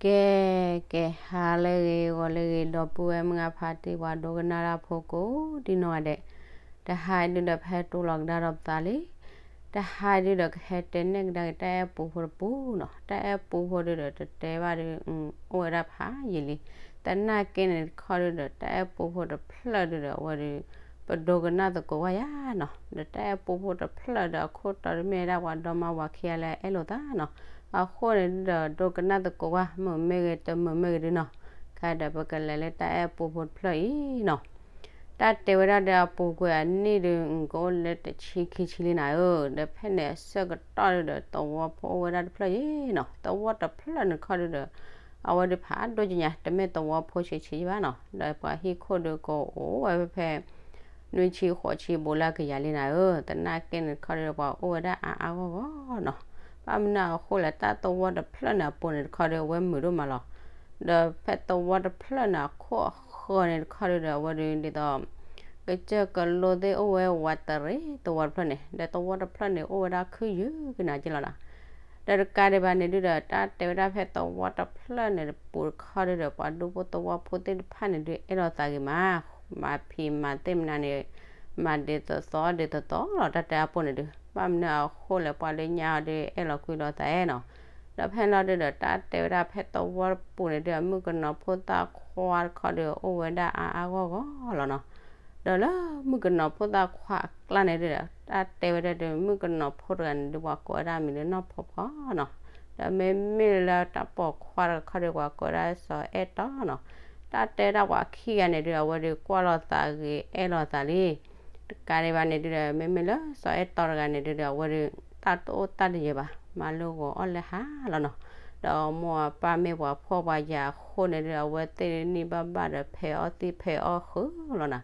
ကဲ, ကဲ ဟါလၢအဂ့ၤ ဂီၤလၢအဂ့ၤ ဒီပုၢ်ဝဲၢ်မုၢ်အဖါတံၢ် ပှၤဒိကနၣ်တၢ်ဖိကိးဒံနီၢ်ဂၤဒဲး, တဟါအံၤဒုဒီး ပဟဲတူၢ်လိာ်ကဒါဒီးပသးလံ. တဟါအံၤဒုဒီး ကဟဲတဲနဲၣ်ကဒါက့ၤ တၢ်အဲၣ်ပူဖိတပူနီၤ. တၢ်အဲၣ်ပူဖိဒုဒီး တတဲဘၣ်ဒု အိၣ်ဝဲဒၣ်ဖးယံာ်လံ. သနာ်က့န့ၣ်တခီဒုဒီး တၢ်အဲၣ်ပူဖိတဖျၢၣ်ဒုဒီး အဝဲဒု ပဒိကနၣ်သကိးဝဲယါနီၤ. ဒီးတၢ်အဲၣ်ပူဖိတဖျၢၣ်ဒီး အခိၣ်တီဒုမ့ၢ်ဝဲဒၣ် ပှၤဒီမါဝၤခံဂၤလၢအအဲၣ်လိာ်သးနီၤ. အဃိန့ၣ်ဒုဒီး ဒိကနၣ်သကိးဝဲ မုာ်မ့ၢ်ဂ့ၤ တမုာ်မ့ၢ်ဂ့ၤဒုနီၤ. ခဲဒီး ပကလဲၤလၢတၢ်အဲၣ်ပူဖိတဖျၢၣ်အံၤနီၤ. တၢ်တဲဝဲဒၣ်ဒီး အပူၤကွံာ်အနံၣ်ဒု ကအိၣ်လၢတဆံခံဆံလံနၤဧၢ. ဒီးဖဲန့ၣ်အဆၢကတီၢ်ဒုဒီး သဝီဖိအိၣ်ဝဲဒၣ်တဖျၢၣ်အံၤနီၤ. သဝီတဖျၢၣ်န့ၣ်တခီဒုဒီး အဝဲဒုဖးဒိၣ်ကညါ တမ့ၢ်သဝီဖိဆံးဆံးဘၣ်နီၤ. ဒီးပှၤဟံၣ်ခိၣ်ဒုကအိၣ်ဝဲဖဲ နွံဆံဃိးဆံဘူးလၢကယၤလံနၤဧၢ. သနာ်က့န့ၣ်တခီဒုဒီး ပှၤအိၣ်ဝဲဒၣ်အါအါဂီၢ်ဂီၢ်နီၤ. ဘၣ်မနုၤအဃိလဲၣ် တၢ်သဝီတဖျၢၣ်န့ၣ်အပူၤန့ၣ်တခီဒု အဝဲမုာ်ဒိၣ်မးလီၤ. ဒီးဖဲသဝီတဖျၢၣ်န့ၣ် အခိၣ်အဃၢၤန့ၣ်တခီဒုဒီး အဝဲဒုဒ်သိး ကစၢၢ်ကလိသ့ၣ်အိၣ်ဝဲဝးတရံးသဝီတဖျၢၣ်န့ၣ်, ဒီးသဝီတဖျၢၣ်န့ၣ် အိၣ်ဝဲဒၣ်ခုၣ်ယုၢ်ကနၤက့လီၤနီၤ. ဒီးတကးဒံးဘၣ်န့ၣ်ဒုဒီး တၢ်တဲဝဲဒၣ်ဖဲသဝီတဖျၢၣ်န့ၣ်တပူၤတခီဒုဒီး ပှၤဒူဖိသဝီဖိသ့ၣ်တဖၣ်န့ၣ်ဒု အဲၣ်လိာ်သးဂ့ၤမး, မၤဖံးမၤသ့ၣ်မနုၤန့ၣ် မၤဒ်သိးသိးဒ်သိးသိးလီၤ. တၢ်တဲအပူၤန့ၣ်ဒု ဘၣ်မနုၤအဃိလဲၣ် ပှၤလၢညါအီၤဒု အဲၣ်လိာ်ကွံလိာ်သးနီၤ. ဒီးဖဲလီၤဒုဒီး တၢ်တဲဝဲဒၣ်ဖဲသဝီပူၤန့ၣ်ဒု မုၣ်ကနီၤဖိသၣ်ခွါတခီဒု အိၣ်ဝဲဒၣ်အါအါဂီၢ်ဂီၢ်လီၤနီၤ. ဒီးလၢမုၣ်ကနီၤဖိသၣ်ခွါအကျါန့ၣ်ဒုဒီး တၢ်တဲဝဲဒၣ်ဒီး မုၣ်ကနီၤဖိတဂၤန့ၣ်ဒု ပှၤကိးဝဲဒၣ်မံၤလၢနီၢ်ဖီဖီနီၤ. ဒီးမ့မ့ၢ်လၢတၢ်ပိာ်ခွါတခီဒု ပှၤကိးဝဲဒၣ်စီၤအဲၣ်တီနီၤ. တၢ်တဲဒၣ်ပှၤခံဂၤန့ၣ်ဒု အဝဲဒုကွၢ်လိာ်သးဂ့ၤ အဲၣ်လိာ်သးလံ. တကးဒံးဘၣ်န့ၣ်ဒုဒီး မ့မ့ၢ်လၢစီၤအဲၣ်တီတဂၤန့ၣ်ဒုဒီး အဝဲဒု တၢ်တအိၣ်တၢ်တယၢၤဘၣ်, မၤလၢဂီၤအီၣ်လၢဟါလီၤနီၤ. ဒီးမိၢ်အပၢ်မ့ၢ်ပှၤဖှီၣ်ပှၤယာ်အဃိန့ၣ်ဒု အဝဲသ့ၣ်ဒုန့ၢ်ဘၣ်ဘၣ်ဒီး ဖဲးအီၣ်သံၣ်ဖဲးအီၣ်ဃုာ်လီၤနီၤ.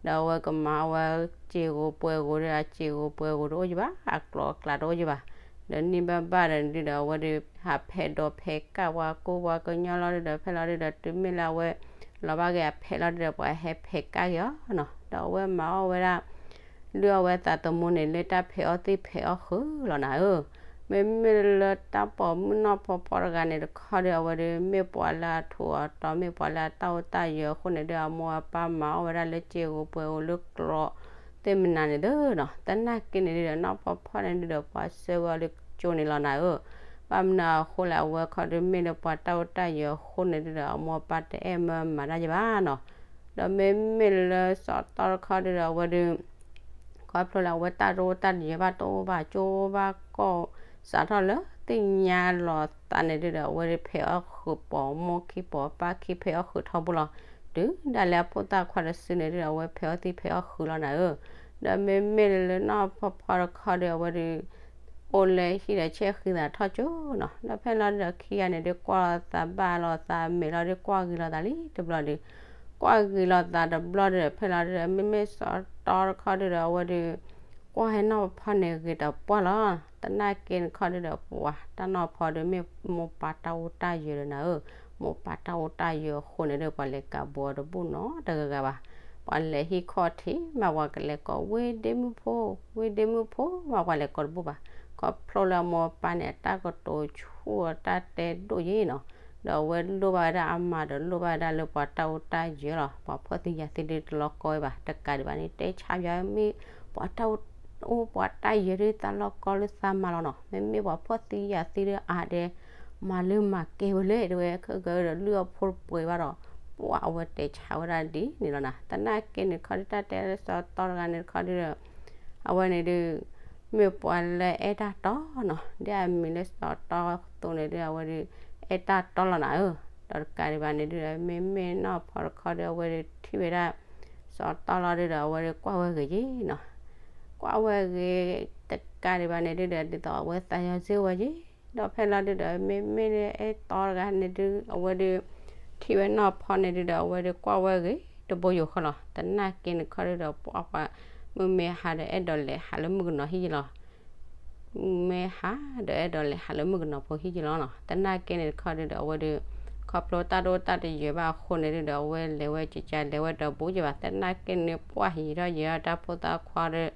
ဒီးအဝဲကမၤအဝဲစ့ၢ်ကီးပှဲၤကီးဒု အစ့ၢ်ကီးပှဲၤကီးတအိၣ်ယံၤဘၣ်, အကျိၤအကျဲတအိၣ်ယံၤဘၣ်. ဒီးန့ၢ်ဘၣ်ဘၣ်ဒီးဒုဒီး အဝဲဒု ဟးဖဲးဒိးဖဲးကၣ်ပှၤကူပှၤကညီလီၤဒုဒီး ဖဲလီၤဒုဒီး တုၤမ့ၢ်လၢအဝဲ လီၤဘၣ်က့ၤအဖဲးလီၤဒုဒီး ပှၤဟဲဖဲးကၣ်က့ၤအီၤနီၤ. ဒီးအဝဲမၤအီၣ်ဝဲဒၣ် ဒုးအဝဲသးသမူန့ၣ် လၢတၢ်ဖဲးအီၣ်သံၣ်ဖဲးအီၣ်ဃုာ်လီၤနၤဧၢ. မ့မ့ၢ်လၢတၢ်ပိာ်မုၣ်နီၢ်ဖီဖီတဂၤန့ၣ်တခီဒီး အဝဲဒုးမ့ၢ်ပှၤလၢအထူးအတီၤ မ့ၢ်ပှၤလၢအတၢ်အိၣ်တၢ်ယၢၤအဃိန့ၣ်ဒုး အမိၢ်အပၢ်မၤအီၣ်ဝဲဒၣ်လၢစ့ၢ်ကီးပှဲၤကီးလၢကျိၤသ့ၣ်မနုၤန့ၣ်သ့နီၤ. သနာ်က့န့ၣ်ဒုးဒီး နီၢ်ဖီဖီန့ၣ်ဒုးဒီး ပှၤဆှၢဝဲအီၤလၢကၠိန့ၣ်လီၤနၤဧၢ. ဘၣ်မနုၤအဃိလဲၣ် အဝဲခီဒုးမ့ၢ်လၢပှၤတၢ်အိၣ်တၢ်ယၢၤအဃိန့ၣ်ဒုးဒီး အမိၢ်အပၢ်တအဲၣ်မၢမၤတၢ်ယံၤဘၣ်နီၤ. ဒီးမ့မ့ၢ်လၢစီၤတီတခီဒုးဒီး အဝဲဒုး ခီဖျိလၢအဝဲတၢ်တအိၣ်တၢ်တယၢၤဘၣ် တအိၣ်ဘၣ်ကၠိဘၣ်ကီၢ် စးထီၣ်လၢသ့ၣ်ညါလီၤသးန့ၣ်ဒုးဒီး အဝဲဒုးဖဲးအီၣ်ဃုာ်ပိာ်မိၢ်ခံပိာ်ပၢ်ခံ ဖဲးအီၣ်ဃုာ်ထီဘိလီၤ. တုၤဒၣ်လဲာ်အဖိသၣ်ခွါတစုန့ၣ်ဒုးဒီး အဝဲဖဲးအီၣ်သံၣ်ဖဲးအီၣ်ဃုာ်လီၤနၤဧၢ. ဒီးမ့မ့ၢ်လၢနီၢ်ဖီဖီတခီဒုး အဝဲဒုး အိၣ်လၢဟံၣ်ဒီးဆဲးဃံသးထီၣ်ကၠိနီၤ. ဒီးဖဲလီၤဒုးဒီးခံဂၤန့ၣ်ဒုး ကွၢ်လိာ်သးဘၣ်လိာ်သးမဲာ်လီၤဒုး ကွၢ်ဂ့ၤလိာ်သးလံတဘျီဒုး ကွၢ်ဂ့ၤလိာ်သးတဘျီဒီး ဖဲလီၤဒုးဒီး မ့မ့ၢ်စီၤတီတခီဒုးဒီး အဝဲဒုး ကွၢ်ဟဲနီၢ်ဖီဖီန့ၣ်ဂ့ၤတပှၢ်လီၤ. သနာ်က့န့ၣ်တခီဒုးဒီး ပှၤတၢ်နီၢ်ဖီဒုး မ့ၢ်မိၢ်ပၢ်တၢ်အိၣ်တၢ်ယၢၤဒီးနၤဧၢ, မိၢ်ပၢ်တၢ်အိၣ်တၢ်ယၢၤအဃိန့ၣ်ဒီး ပှၤလဲၤကးဘိးတဘူၣ်နီတဂၤဂၤဘၣ်. ပှၤလဲၤဟံၣ်ခီၣ်ထံးမး ပှၤကလဲၤကိးဝ့ၢ်ဒ့မုၣ်ဖိ, ဝ့ၢ်ဒ့မုၣ်ဖိမး ပှၤလဲၤကိးတဘူၣ်ဘၣ်. ခီဖျိလၢအမိၢ်အပၢ်န့ၣ် အတၢ်ကတိၤဆူၣ်အတၢ်တဲဒိၣ်ယံၤနီၤ. ဒီးအဝဲလိၣ်ဘၣ်ဝဲဒၣ်အမၤဒီးလိၣ်ဘၣ်ဝဲဒၣ်လၢပှၤတၢ်အိၣ်တၢ်ယၢၤလီၤ. ပှၤဖှီၣ်သံယာ်သံဒုးတလီၤကီဝဲဘၣ်. တကးဒံးဘၣ်န့ၣ် တဲဆါပၠးမ့ၢ် ပှၤတၢ်အိၣ်ပှၤတၢ်ယၢၤဒုးသးလီၤကီလၢသးမၤလီၤနီၤ. မ့မ့ၢ်ပှၤဖှီၣ်သံယာ်သံဒုးအါဒဲး မၤလၢမၤကဲဝဲလဲၣ် တဲဝဲ ခဲကဲဒီးလုၢ်အီၣ်ဖိတပှဲၤဘၣ်ဒီး ပှၤအဝဲတဲဆါဝဲဒၣ်ဒ်န့ၣ်လီၤနၤ. သနာ်က့န့ၣ်တခီဒုး တၢ်တဲလၢစီၤတီတဂၤန့ၣ်တခီဒုးဒီး အဝဲန့ၣ်ဒုး မ့ၢ်ပှၤလၢအဲၣ်တၢ်တီနီၤ, ဒ်အမံၤလၢစီၤတီသိးန့ၣ်ဒုး အဝဲဒုး အဲၣ်တၢ်တီလီၤနၤဧၢ. ဒီးတကးဒံးဘၣ်န့ၣ်ဒုးဒီး မ့မ့ၢ်နီၢ်ဖီတခီဒုး အဝဲဒုးထံၣ်ဝဲဒၣ် စီၤတီလီၤဒုးဒီး အဝဲဒုးကွၢ်ဝဲဂ့ၤက့နီၤ. ကွၢ်ဝဲဂ့ၤ တကးဒံးဘၣ်န့ၣ်ဒုးဒီး ဒ်သိးအဝဲသးယီၤစ့ၢ်ဝဲက့ ဒီးဖဲလီၤဒုးဒီး မ့မ့ၢ်လၢအဲၣ်တီတဂၤန့ၣ်ဒုး အဝဲဒုး ထံၣ်ဝဲနီၢ်ဖီန့ၣ်ဒုးဒီး အဝဲဒုးကွၢ်ဝဲဂ့ၤ တဘိယူၢ်ဃီလီၤ. သနာ်က့န့ၣ်တခီဒုးဒီး ပှၤပှၤ မုၢ်မ့ၢ်ဟါဒီးအဲၣ်ဒိးလဲၤဟးလၢမုၣ်ကနီၤဟံၣ်ယံလီၤ. မ့ၢ်ဟါဒီးအဲၣ်ဒိးလဲၤဟးလၢမုၣ်ကနီၤဖိဟံၣ်ယံလီၤနီၤ. သနာ်က့န့ၣ်တခီဒုးဒီး အဝဲဒုး ခီဖျိတၢ်တအိၣ်တၢ်တယၢၤဘၣ်အဃိန့ၣ်ဒုးဒီး အဝဲလဲၤဝဲကကလဲၤဝဲတဘူးယံဘၣ်. သနာ်က့န့ၣ် ပှၢ်ဟံးထီၣ်ယံၤထီၣ်တၢ်ဖိသၣ်ခွါဒီး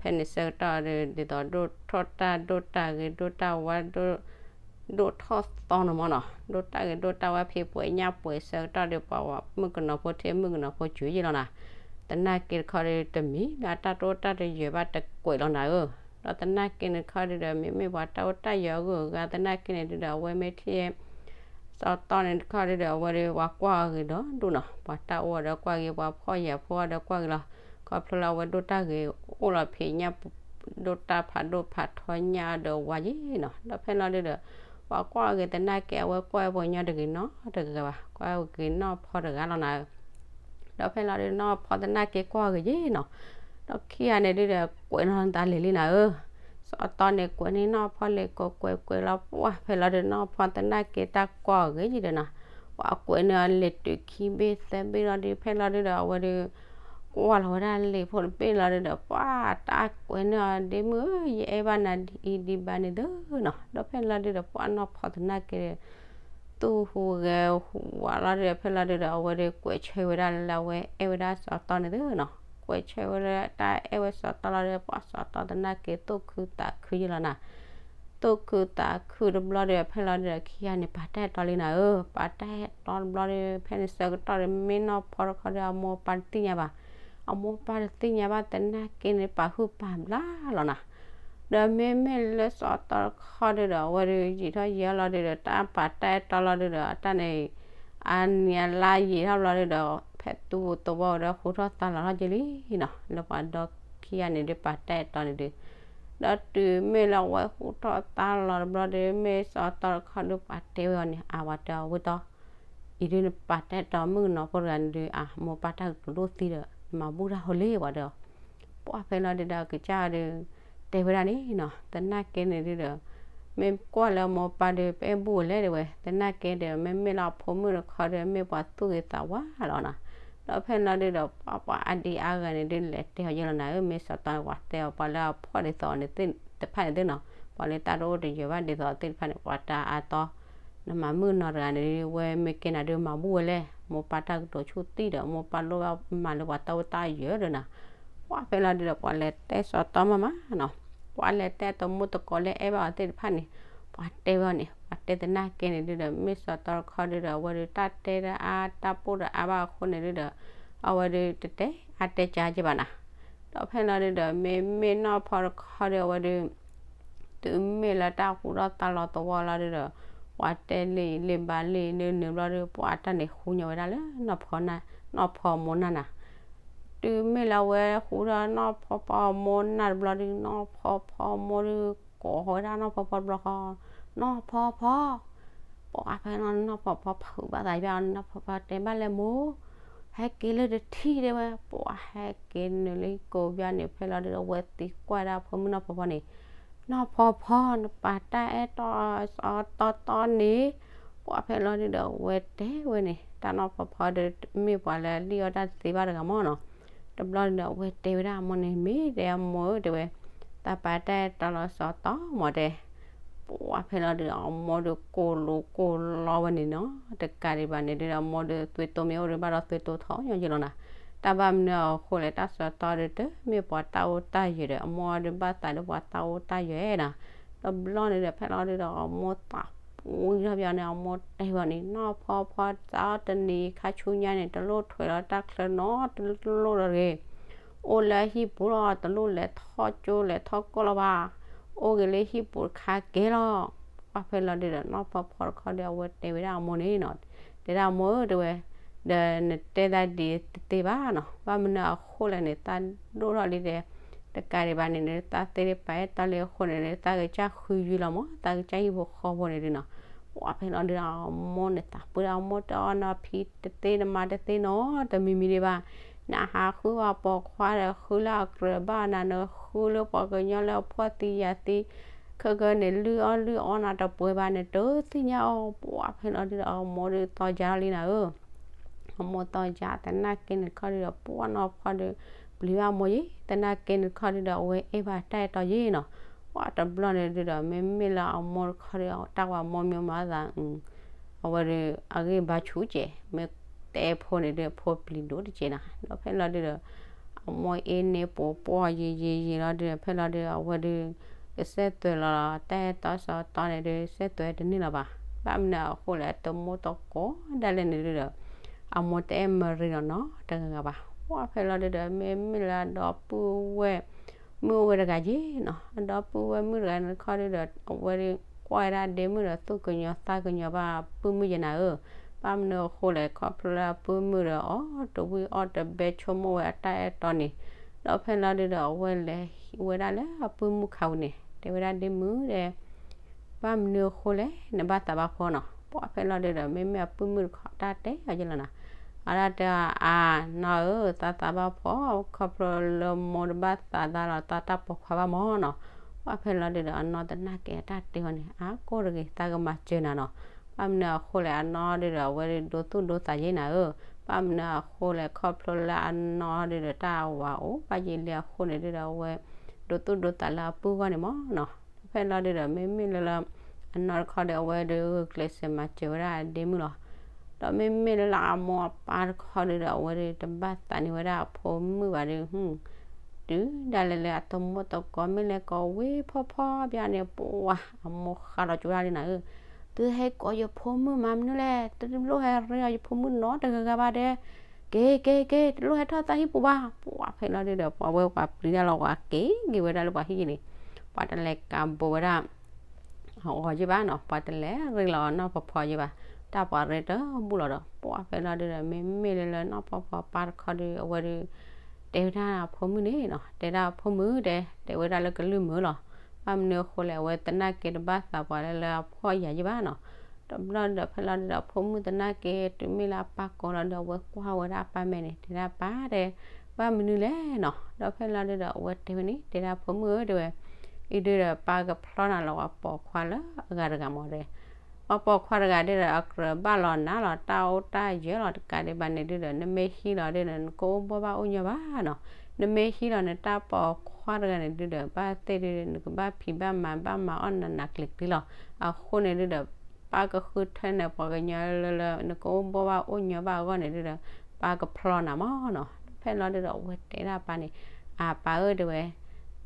ဖဲန့ၣ်ဆၢကတီၢ်ဒီး ဒ်သိးဒိၣ်ထီၣ်တၢ်ဒိၣ်တၢ်ဂ့ၤ ဒိၣ်တၢ်ဝါဒိၣ် ဒိၣ်ထီၣ်သီန့ၣ်မ့ၢ်နီၤ, ဒိၣ်တၢ်ဂ့ၤဒိၣ်တၢ်ဝါ ဖံးပှဲၤညၣ်ပှဲၤဆၢကတီၢ်ဒီး ပှၤမုၣ်ကနီၤဖိထံၣ်မုၣ်ကနီၤဖိစူၤယဲလီၤနၤ. သနာ်က့တခီဒီး တမံၤလၢတၢ်တအိၣ်တၢ်တယၢၤဘၣ်တကွဲးလီၤနၤဧၢ. ဒီးသနာ်က့န့ၣ်တခီဒီး မ့မ့ၢ်ပှၤတၢ်အိၣ်တၢ်ယၢၤအဂုၤအဂၤသနာ်က့န့ၣ်ဒုဒီး အဝဲမ့ၢ်ထံၣ် စီၤတီန့ၣ်တခီဒုဒီး အဝဲဒီး ပှၤကွၢ်အီၤဂ့ၤဒီးဒိၣ်နီၤ, ပှၤတၢ်အိၣ်အီၤဒီးကွၢ်ဂ့ၤ, ပှၤဖှီၣ်ယာ်ဖိအီၤဒီးကွၢ်ဂ့ၤလီၤ. ခီဖျိလၢအဝဲဒိၣ်တၢ်ဂ့ၤ အိၣ်လီၤဖံးညၣ် ဒိၣ်တၢ်ဖးဒိၣ်ဖးထီညၣ်အီၤဒီးဝါယဲနီၤ. ဒီးဖဲလီၤဒုဒီး ပှၤကွၢ်အီၤဂ့ၤသနာ်က့ အဝဲကွၢ်အီၤပှၤကညီတဂ့ၤနီတဂၤဘၣ်, ကွၢ်အီၤဂ့ၤနီၢ်ဖီတဂၤလီၤနၤဧၢ. ဒီးဖဲလီၤဒုဒီး နီၢ်ဖီသနာ်က့ကွၢ်အီၤဂ့ၤယဲနီၤ. ဒီးခံဂၤန့ၣ်ဒုဒီး ကွဲးနီၢ်သးလဲၤလံနၤဧၢ. စီၤတီန့ၣ်ကွဲးန့ၢ်နီၢ်ဖီလဲၤကိးကွဲးကွဲးလီၤ ပှၢ်ဖဲလီၤဒုဒီး နီၢ်ဖီသနာ်က့တၢ်ကွၢ်အီၤဂ့ၤယဲဒီးနၤ. ပှၤကွဲးန့ၢ်အီၤလံာ်တုၤခံဘ့ၣ်သၢဘ့ၣ်လီၤဒု ဖဲလီၤဒုဒီး အဝဲဒု ကွၢ်လီၤဝဲဒၣ်လံာ်ဖိတဘ့ၣ်လီၤဒုဒီး ပှၢ်တၢ်ကွဲးန့ၢ်အီၤ ဒ့မုၣ်ဧၢ ယအဲၣ်ဘၣ်နၤဒ်အံၤဒံးဘၣ်န့ၣ်သုနီၤ. ဒီးဖဲလီၤဒုဒီး ပှၢ်နီၢ်ဖီသနာ်က့ သူၣ်ဟူးဂဲၤဟူးဝးလီၤဒုဒီး ဖဲလီၤဒုဒီး အဝဲဒုကွဲးဆၢဝဲဒၣ်လၢအဝဲအဲၣ်ဝဲဒၣ်စီၤတီန့ၣ်သုနီၤ. ကွဲးဆၢဝဲဒၣ်တၢ်အဲၣ်ဝဲစီၤတီလီၤဒုဒီး ပှၢ်စီၤတီသနာ်က့ သူၣ်ခုသးခုယဲလီၤနၤ. သူၣ်ခုသးခုတဘျီဒုဒီး ဖဲလီၤဒုဒီး ခံဂၤန့ၣ် ပာ်တၢ်အဲၣ်တီလံနၤဧၢ. ပာ်တၢ်အဲၣ်တီတဘျီဒု ဖဲန့ၣ်ဆၢကတီၢ်ဒီး မ့ၢ်နီၢ်ဖီတခီဒီး အမိၢ်ပၢ်တသ့ၣ်ညါဘၣ်. အမိၢ်ပၢ်တသ့ၣ်ညါဘၣ်သနာ်က့န့ၣ် ပာ်ဟုၣ်ပာ်ဘျါလီၤနၤ. ဒီးမ့မ့ၢ်လၢစီၤတီတခီဒုဒီး အဝဲဒု ယံာ်ထီၣ်ယံာ်ထီၣ်လီၤဒုဒီး တၢ်ပာ်တၢ်အဲၣ်တီလီၤဒုဒီး အတၢ်န့ၣ် အနံၤအလါယံာ်ထီၣ်ဘျီဒုဒီး ဖဲသူၣ်သဝီဒီး ဃူထီၣ်သါလီၤထီၣ်က့ၤလံနီၤ. လၢပှၤဒီခံဂၤန့ၣ်ဒု ပာ်တၢ်အဲၣ်တီန့ၣ်ဒု ဒီးတုၤမ့ၢ်လၢအဝဲဃူထီၣ်သါလီၤတဘျီဒု မ့ၢ်စီၤတီတခီဒု ပှၤတဲဝဲအီၤန့ၣ် အဝဲတဲအီၤဝံၤတီ အံၤဒုနပာ်တၢ်အဲၣ်တီမုၣ်ကနီၤဖိတဂၤန့ၣ်ဒု အမိၢ်ပၢ်တၢ်ကတိၤဒိၣ်သံဒီး နမၤဘူၣ်တၢ်ဟိလ့ဝဲဒီး ပှၢ်ဖဲလီၤဒုဒီး အကစၢ်ဒု တဲဝဲဒၣ်န့ၣ်နီၤ, သနာ်က့န့ၣ်ဒုဒီး မ့ၢ်ကွၢ်လၢအမိၢ်ပၢ်ဒု ပအဲၣ်ဘူၣ်ဝဲလဲၣ်တဲဝဲ, သနာ်က့ဒီး မ့မ့ၢ်လၢအဖိမုၣ်တခီဒီး မ့ၢ်ပှၤသူၣ်ဂ့ၤသးဝါလီၤနီၤ. ဒီးဖဲလီၤဒုဒီး ပှၤပှၤအါဒံအါဂၤန့ၣ်ဒု လဲၤတဲအီၤယဲလီၤနၤဧၢ, မ့ၢ်စီၤတီန့ၣ် ပှၤတဲအီၤ ပှၤလၢအဖှီၣ်ဒ်သိးန့ၣ်သ့ၣ်တဖၣ်န့ၣ်သ့ၣ်နီၤ, ပှၤလၢတၢ်တအိၣ်တယၢၤဘၣ်ဒ်သိးသ့ၣ်တဖၣ်န့ၣ် ပှၤတၢ်အါတီ နမၤမုၣ်ကနီၤတဂၤန့ၣ် ဝဲမ့ၢ်ကဲနၤဒု မၤဘူၣ်ဝဲလဲၣ်, မိၢ်ပၢ်တၢ်ကတိၤဆူၣ်သံဒီး မိၢ်ပၢ်လိၣ်ဘၣ်မၤလၢပှၤတၢ်အိၣ်တၢ်ယၢၤဒီးနၤ. ပှၢ်ဖဲလီၤဒုဒီး ပှၤလဲၤတဲစီၤတီမးမးနီၤ, ပှၤလဲၤတဲတမူတကိးလၢအဲၣ်ဘၣ်အီၤသ့ၣ်တဖၣ်န့ၣ်, ပှၤတဲဝဲအီၤန့ၣ်, ပှၤတဲသနာ်က့န့ၣ်ဒုဒီး မ့ၢ်စီၤတီတခီဒုဒီး အဝဲဒုတၢ်တဲတၢ်အါတၢ်ပိၢ်တၢ်အါဘၣ်အဃိန့ၣ်ဒုဒီး အဝဲဒုတတဲအါတဲကါက့ဘၣ်နၤ. ဒီးဖဲလီၤဒုဒီး မ့မ့ၢ်နီၢ်ဖီတခီဒီး အဝဲဒု တုၤမ့ၢ်လၢတၢ်ဃူထီၣ်သါလီၤသဝီလီၤဒုဒီး ပှၤတဲလံာ်လံာ်ဘၣ်လံာ်လၢနုာ်ဘျီဒု ပှၤတၢ်န့ၣ်ဃူညီဝဲဒၣ်လၢ နီၢ်ဖီ နီၢ်ဖီမိၢ်နၢ်နၤ. တုၤမ့ၢ်လၢအဝဲဃူထီၣ်နီၢ်ဖီဖီမိၢ်နၢ်တဘျီဒု နီၢ်ဖီဖီမိၢ်ဒု ကိးဃီဝဲဒၣ်နီၢ်ဖီဖီတဘျီဃီ, နီၢ်ဖီဖီ ပှၤဖဲလီၤ နီၢ်ဖီဖီဖုးဘၣ်သးယါ နီၢ်ဖီဖီတဲဘၣ်လဲၣ်မိၢ်, ဟဲက့ၤလၢတထံၣ်တဲဝဲ, ပှၤဟဲက့ၤနုာ်လၢကိးဘျီန့ၣ် ဖဲလီၤဒုဒီး အဝဲသံကွၢ်ဒၣ်ဖိမုၣ်နီၢ်ဖီဖီန့ၣ်, နီၢ်ဖီဖီ နပာ်တၢ်အဲၣ်တီစီၤတီတီန့ၣ်, ပှၤဖဲလီၤဒုဒီး အဝဲတဲဝဲန့ၣ် တၢ်နီၢ်ဖီဖီဒီး မ့ၢ်ပှၤလၢအလံၣ်အီၣ်တၢ်တသ့ဘၣ်တဂၤမ့ၢ်နီၤ. တဘျီန့ၣ်ဒီး အဝဲတဲဝဲဒၣ်အမိၢ်န့ၣ် မ့ၢ်တဲအမိၢ်ဧၢတဲဝဲ, တၢ်ပာ်တၢ်အဲၣ်တီလီၤစီၤတီမးတဲ ပှၤဖဲလီၤဒုဒီး အမိၢ်ဒုကိၢ်လိကိၢ်လီဝဲန့ၣ်နီၤ, တကးဒံးဘၣ်န့ၣ်ဒုဒီး အမိၢ်ဒုသွံၣ်တိမ့ၢ်အိၣ်ဒုဘၣ်ဒီးသွံၣ်တိထီၣ်ညီယဲလီၤနၤ. တၢ်ဘၣ်မနုၤအဃိလဲၣ် တၢ်စီၤတီဒု တမ့ၢ်ပှၤတၢ်အိၣ်တၢ်ယၢၤဒီး အမိၢ်ဒုဘၣ်သးလၢပှၤတၢ်အိၣ်တၢ်ယၢၤနၤ. တဘျီန့ၣ်ဒီး ဖဲလီၤဒုဒီး အမိၢ်သးပူၤထီၣ်ဘၣ်န့ၣ် အမိၢ်တဲဝဲန့ၣ် နီၢ်ဖီဖီ စးထီၣ်တနံၤခါဆူညါန့ၣ် တလိၣ်ထွဲလီၤတၢ်ချၢနီတလိၣ်လီၤတဂ့ၤ အိၣ်လၢဟံၣ်ပူၤလီၤ, တလိၣ်လဲၤထီၣ်ကၠိလဲၤထီၣ်ကီၢ်လီၤဘၣ်, အိၣ်ဂ့ၤလၢဟံၣ်ပူၤတခါကဲလီၤ. ပှၤဖဲလီၤဒုဒီး နီၢ်ဖီဖီတခီဒီး အဝဲတဲဝဲဒၣ်အမိၢ်န့ၣ်နီၤ, တဲဒၣ်အမိၢ်ဧၢတဲဝဲ, ဒီးနတဲဒၣ်ဒ်တသ့ဘၣ်နီၤ, ဘၣ်မနုၤအဃိလဲၣ်န့ၣ် သးဒိၣ်ထီၣ်လံဒီး တကးဒံးဘၣ်န့ၣ် သးသ့ဒၣ်ပာ်အဲၣ်တီလံအဃိန့ၣ် သးကစၢ်ဃုယွံလီၤမး, သးကစၢ်ဟံၣ်ဖိဃီဖိန့ၣ်ဒုနီၤ. ပှၤဖဲလီၤဒုဒီး အမိၢ်န့ၣ်သးပှၢ်ဒီး အမိၢ်တဲအီၤနီၤ ဖံတသ့နမါတသ့နီၤ, တမံၤမံၤဒံးဘၣ်, နဟးဃုအပိာ်ခွါဒီး ဃုလၢအကြၢးဘၣ်နၤ, နဃုလၢပှၤကညီလၢအဖှီၣ်သံယာ်သံ ခဲကနံၣ် လုၢ်အီၣ်လုၢ်အီနၤတပှဲၤဘၣ်န့ၣ် တသ့ၣ်ညါအီၤ. ပှၤဖဲလီၤဒုဒီး အမိၢ်ဒုသီၣ်ယါလီၤလံနၤဧၢ. အမိၢ်သီၣ်ယါသနာ်က့န့ၣ်တခီဒုဒီး ပှၢ်နီၢ်ဖီဒု ပျံၤဘၣ်အမိၢ်ယဲ, သနာ်က့န့ၣ်တခီဒုဒီး အဝဲအဲၣ်ဘၣ်တၢ်အဲၣ်တီယဲနီၤ. ပှၤတဘျီန့ၣ်ဒုဒီး မ့မ့ၢ်လၢအမိၢ်တခီဒု တၢ်ဝဲအမိၢ်မ့ၢ်မၤသး အဝဲဒု အဂံၢ်ဘါဆူၣ်ကဲး, မ့ၢ်တဲဖိန့ၣ်ဒု ဖိပျံၤဒိၣ်တကဲးနၤ. ဒီးဖဲလီၤဒုဒီး အမိၢ်အ့န့ၢ်ပိာ်ပှီၢ်ယံာ်ယံာ်ယံာ်လီၤဒု ဖဲလီၤဒု အဝဲဒု ကစဲးသွဲၣ်လီၤတၢ်အဲၣ်တီစီၤတီန့ၣ်ဒုး စဲးသွဲၣ်တန့ၢ်လၢၤဘၣ်. ဘၣ်မနုၤအဃိလဲၣ် အတမိၢ်တကိးဒၣ်လဲာ်န့ၣ်ဒုးဒီး အမိၢ်တအဲၣ်မၤရံလီၤနီတဂၤဂၤဘၣ်. ပှၢ်ဖဲလီၤဒုးဒီး မ့မ့ၢ်လၢအဒီပုၢ်ဝဲၢ်မုၣ်အိၣ်ဝဲတဂၤယ့ၣ်နီၤ, အဒီပုၢ်ဝဲၢ်မုၣ်တဂၤန့ၣ်တခီဒုးဒီး အဝဲဒုးကွၢ်ဝဲဒၣ်ဒ့မုၣ်ဒီး သူၣ်ကညီၤသးကညီၤဘၣ် ပုၢ်မုၣ်ယဲၢ်နၤဧၢ, ဘၣ်မနုၤအဃိလဲၣ် ခီဖျိလၢအပုၢ်မုၣ်ဒီး အီၣ်တဝံၣ်အီၣ်တဘဲ ဆိကမိၣ်ဝဲအတၢ်အဲၣ်တီန့ၣ်, ဒီးဖဲလီၤဒုးဒီး အဝဲလဲၤဟံးဝဲဒၣ်လၢအပုၢ်မုၣ်ခါပူၤန့ၣ် တဲဝဲဒၣ်ဒ့မုၣ်ဒီး ဘၣ်မနုၤအဃိလဲၣ် နဘၣ်သးဘၣ်ဖှီနီၤ. ပှၢ်ဖဲလီၤဒုးဒီး မ့မ့ၢ်အပုၢ်မုၣ်တခီတၢ်တဲအီၤယဲၢ်လီၤနီၤ, အတၢ်တဲအီၤ အါ နီၢ်ဧၢ သးသးဘၣ်ဖှီ ခီဖျိလၢမိၢ်တဘၣ်သးသးလီၤ သးတၢ်ပိာ်ခွါဘၣ်မၢ်နီၤ. ပှၢ်ဖဲလီၤဒုးဒီး အနီၢ်သနာ်က့အတၢ်တဲအီၤန့ၣ် အါ ကိၢ်တဂ့ၤ သးကမၤစၢၤနၤနီၤ. ဘၣ်မနုၤအဃိလဲၣ် အနီၢ်ဒုးဒီး အဝဲဒုးဒိသူၣ်ဒိသးယဲၢ်နၤဧၢ, ဘၣ်မနုၤအဃိလဲၣ် ခီဖျိလၢအနီၢ်ဒုးဒီး တၢ်ဝၤအိၣ်ဘၣ်ယဲၢ်လံအဃိန့ၣ်ဒုးဒီး အဝဲ ဒိသူၣ်ဒိသးလၢအပုၢ်ဂီၢ်န့ၣ်မၢ်နီၤ. ဒီးဖဲလီၤဒုးဒီး မ့မ့ၢ်လၢလၢ အနီၢ်တခီဒီး အဝဲဒုးကျဲးစၢးမၤစၢၤဝဲဒၣ်ဒ့မုၣ်လီၤ. ဒီးမ့မ့ၢ်လၢလၢအမိၢ်အပၢ်တခီဒုးဒီး အဝဲဒုးတဘၣ်သးန့ၢ်ဝဲဒၣ်အဖိမုၣ်ဘၣ်ဒီး တုၤဒၣ်လဲာ်လၢအတမိၢ်တကိး မ့ၢ်လဲၤကိးဝ့ၢ်ဖီဖီဘၣ်န့ၣ် ပှၢ်အမိၢ်ဃါလီၤကၠိဒၣ်လံနၤဧၢ, သုဟဲကိးယဖိမုၣ်မၤမနုၤလဲၣ်, တလိၣ်ဟဲရ့အီၤယဖိမုၣ်နီတဂၤဂၤဘၣ်ဒီး က့ၤ က့ၤ က့ၤ တလိၣ်ဟဲထီၣ်သးဟံၣ်ပူၤဘၣ်. ပှၢ်ဖဲလီၤဒုးဒီး ပှၤဝဲပှၤပျံၤတၢ်လီၤ ပှၤက့ၤက့ၤဝဲဒၣ်လၢပှၤဟံၣ်န့ၣ်, ပှၤတလဲၤကးဘိဝဲဒၣ် အဂီၤယဲၢ်ဘၣ်နီၤ, ပှၤတလဲၤရ့လီၤအနီၢ်ဖီဖီယဲၢ်ဘၣ်, တၢ်ပှၤရ့တဘူၣ်လီၤဒီး ပှၢ်ဖဲလီၤဒုးဒီး မ့မ့ၢ်လၢလၢနီၢ်ဖီဖီပၢ်တခီဒီး အဝဲဒုး တဲဝဲဒၣ်အဖိမုၣ်န့ၣ်နီၤ, တဲဒၣ်အဖိမုၣ်တဲ တဲဝဲဒၣ်လၢကလုၢ်မုာ်လီၤ. ဘၣ်မနုၤအဃိလဲၣ် အဝဲသနာ်က့တဘၣ်သးပှၤလၢလၢအဖှီၣ်ယာ်ယဲၢ်ဘၣ်နီၤ. တဘျီဒီးဖဲလီၤဒုးဒီး အဖိမုၣ်သနာ်က့ တုၤမ့ၢ်လၢအပၢ်ကိးလီၤဒီး အဝဲကွၢ်ဝဲဒၣ်အပၢ်မဲာ်န့ၣ် တဲဒၣ်ပၢ်တဲ ဘၣ်မနုၤလဲၣ်နီၤ. ဒီးဖဲလီၤဒုးဒီး အဝဲတဲဝဲန့ၣ် တဲဒၣ်ဖိမုၣ်ဧၢ တဲဝဲ အံၤဒုးဒီး ပၢ်ကဖျီနၤလီၤ ပှၤပိာ်ခွါလၢအဂၤတဂၤမၢ်တဲ ပှၤပိာ်ခွါတဂၤဒုးဒီး အကြၢးဘၣ်လီၤနၤလီၤ တၢ်အိၣ်တၢ်ယၢၤလီၤ တကးဒံးဘၣ်န့ၣ်ဒုးဒီး နမ့ၢ်ဟံးလီၤဒုးဒီး နကအိၣ်ဘှီၣ်ဘၣ်အိၣ်ညီဘၣ်နီၤ. နမ့ၢ်ဟံးလီၤနတၢ်ပိာ်ခွါတဂၤန့ၣ်ဒုးဒီး ဘၣ်သ့ၣ်ဒုး နကဘၣ်ဖံးဘၣ်မၤဘၣ်မၤအီၣ်နးနးကျံၤကျံၤလီၤ. အဃိန့ၣ်ဒုးဒီး ပၢ်ကဃုထၢနၤ ပှၤကညီလၢလၢ နကအိၣ်ဘှီၣ်ဘၣ်အိၣ်ညီဘၣ်အဂီၢ်န့ၣ်ဒုးဒီး ပၢ်ကဖျီနၤမၢ်နီၤ. ဖဲလီၤဒုးဒီး အဝဲတဲဒၣ်ပၢ်န့ၣ် အပၢ်ဧၢ တဲဝဲ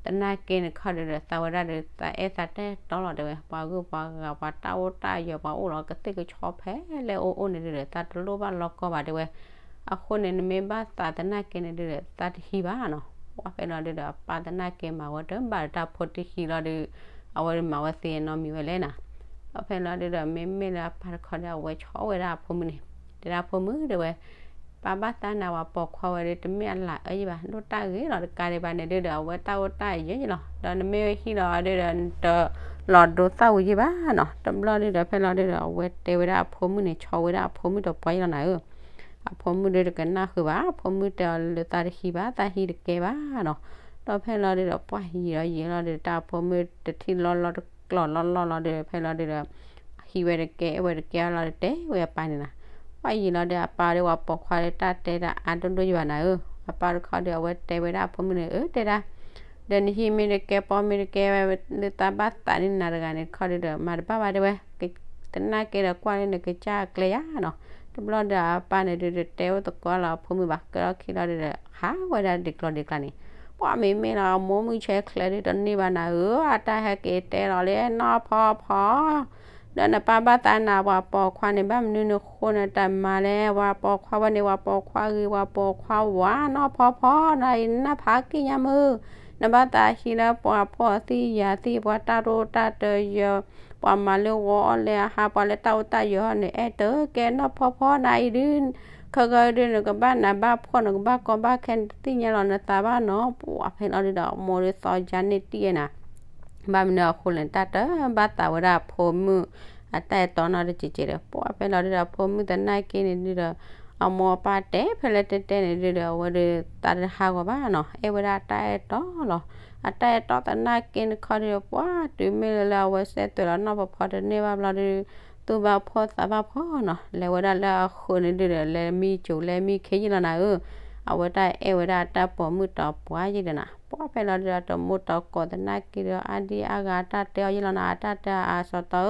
သနာ်က့န့ၣ်ခီဒုးဒီး သးဝဲဒၣ်ဒီး သးအဲၣ်သးတၢ်အဲၣ်တီလီၤ တဲဝဲ ပှၤဂုၤပှၤဂၤ ပှၤတၢ်အိၣ်တၢ်ယၢၤ ပှၤအိၣ်လီၤ ကသ့ၣ်ကဆီဖဲလဲၣ်အိၣ်အိၣ်န့ၣ်ဒုးဒီး သးတလိၣ်ဘၣ်လီၤကီဘၣ် တဲဝဲ. အဃိန့ၣ် နမ့ၢ်ဘၣ်သးသနာ်က့န့ၣ်ဒုးဒီး သးတဟံးဘၣ်နီၤ. ပှၢ်ဖဲလီၤဒုးဒီး အပၢ်သနာ်က့မၤဝဲတဘၣ်ဒီးတၢ်ဖိတဟံးလီၤဒီး အဝဲမၤဝဲသ့အနီတမံၤဝဲလဲၣ်နီၤ. ဒီးဖဲလီၤဒုးဒီး မ့မ့ၢ်လၢအပၢ်တခီဒီး အဝဲဆီၣ်ဝဲဒၣ်အဖိမုၣ်န့ၣ် တဲဒၣ်ဖိမုၣ် တဲဝဲ ပၢ်ဘၣ်သးနၤ ပှၤပိာ်ခွါဝဲဒီး တမ့ၢ်အလၤအၢယဲၢ်ဘၣ် ဒိၣ်တၢ်ဂ့ၤလီၤ တကးဒံးဘၣ်န့ၣ်ဒုးဒီး အဝဲတၢ်အိၣ်တၢ်ယၢၤယဲၢ်လီၤ. ဒီးနမ့ၢ်ဟံးလီၤဒုးဒီး နတလီၤဒိသၣ်ဝံၤယဲၢ်ဘၣ်နီၤ. တဘျီဒုးဒီး ဖဲလီၤဒုးဒီး အဝဲတဲဝဲဒၣ်အဖိမုၣ်န့ၣ် ဆီၣ်ဝဲဒၣ်အဖိမုၣ်ဒီးပှၢ်ယဲၢ်လီၤနၤဧၢ. အဖိမုၣ်ဒုးတကနၣ်ဃုာ်ဘၣ် အဖိမုၣ်တဲအီၤလၢသးတဟံးဘၣ် သးဟံးတကဲဘၣ်နီၤ. ဒီးဖဲလီၤဒုးဒီး ပှၢ်ယံာ်လီၤယံာ်လီၤဒီး တၢ်အဖိမုၣ်တထံၣ်လီၤလီၤတကျီၢ်လီၤလီၢ်လီၤဒီး ဖဲလီၤဒုးဒီး ဟံးဝဲတကဲ အဲၣ်ဝဲတကဲအလီၤဒီး တဲဝဲအပၢ်န့ၣ်နီၤ. ပှၢ်ယံာ်လီၤဒီး အပၢ်ဒီးပှၤပိာ်ခွါဒီး တၢ်တဲတၢ်အါဒိၣ်ဒိၣ်ယဲၢ်ဘၣ်နၤဧၢ. အပၢ်တခီဒီး အဝဲတဲဝဲဒၣ်အဖိမုၣ်န့ၣ် အၢ တဲဒၣ် ဒီးနဟံးမ့ၢ်တကဲ ပှၢ်မ့ၢ်တကဲ လၢသးဘၣ်သးန့ၢ်နၤတဂၤန့ၣ် တခီဒုးဒီး မၤတဘၣ်ဘၣ် တဲဝဲ သနာ်က့ဒီး ကွၢ်လၢနကစၢ်အကျဲယါနီၤ. တဘျီဒီး အပၢ်န့ၣ်ဒုးဒီး တဲအိၣ်သကိးလီၤအဖိမုၣ်ဘၣ် ကဒီးခံလီၤဒုးဒီး ဟးဝဲဒၣ်ဒံးကျီၢ်ဒံးကျါန့ၣ် ပှၢ်မ့မ့ၢ်လီၤ အမိၢ်မုၢ်ဆဲးချၢဒုးတန့ၢ်ဘၣ်နၤဧၢ, အတၢ်ဟဲက့ၤတဲလီၤလၢနီၢ်ဖီဖီ ဒီးနပၢ်ဘၣ်သးနၤ ပှၤပိာ်ခွါန့ၣ် ဘၣ်မနုၤနဃိနတမၤလဲၣ်, ပှၤပိာ်ခွါဝဲန့ၣ် ပှၤပိာ်ခွါဂ့ၤ ပှၤပိာ်ခွါဝါ နီၢ်ဖီဖီ နၤအံၤနၢ်ဖးက့ၣ်ညါမုၢ်, နဘၣ်သးဟံးလၢပှၤဖှီၣ်သံယာ်သံ ပှၤတၢ်တိၢ်တၢ်တယၢၤ ပှၤမၤလၢဂီၤအီၣ်လၢအဟါ ပှၤလၢတၢ်အိၣ်တၢ်ယၢၤန့ၣ် အဲၣ်တကဲနီၢ်ဖီဖီ နၤအံၤဒုး ခဲကနံၣ်ဒုး နကဘၣ်နးဘၣ်ဖှီၣ် နကဘၣ်ကီဘၣ်ခဲ နတသ့ၣ်ညါလီၤနသးဘၣ်နီၤ. ပှၢ်ဖဲလီၤဒုးဒီး အမိၢ်ဒုးသီယါန့ၢ်တံၢ်ဝဲနၤ ဘၣ်မနုၤအဃိလဲၣ် တၢ်တဘၣ်သးဝဲဒၣ်အဖိမုၣ် အတၢ်အဲၣ်တီနီတစဲးစဲးဒီး ပှၢ်ဖဲလီၤဒုးဒီး အဖိမုၣ်သနာ်က့န့ၣ်ဒုးဒီး အမိၢ်အပၢ်တဲဖဲလဲၣ်တဲတဲန့ၣ်ဒုးဒီး အဝဲဒုးသးတဟးဂီၤဘၣ်နီၤ အဲၣ်ဝဲဒၣ်တၢ်အဲၣ်တီလီၤ. အတၢ်အဲၣ်တီသနာ်က့န့ၣ်ခီဒုးဒီး ပှၢ်တုၤမ့ၢ်လၢလၢအဝဲစဲးသွဲၣ်လီၤနီၢ်ဖီဖီတန့ၢ်ဘၣ်ဘျီဒုး သူၣ်ဘၣ်ဖှီၣ်သးဘၣ်ဖှီၣ်နီၤ လဲၤဝဲဒၣ်လၢအဃၢၤန့ၣ်ဒုးဒီး လဲၤမံကၠိၤလဲၤမံခ့ယုၢ်လီၤနၤဧၢ. အဝဲတၢ်အဲၣ်ဝဲဒၣ်တၢ်ပိာ်မုၣ်တီပှၢ်ယဲၢ်ဒီးနၤ ပှၢ်ဖဲလီၤဒုးဒီး တမိၢ်တီကိးသနာ်က့ဒီး အါဒံအါဂၤတၢ်တဲအီၤယဲၢ်လီၤနၤ အတၢ်တဲအါအါစီၤတ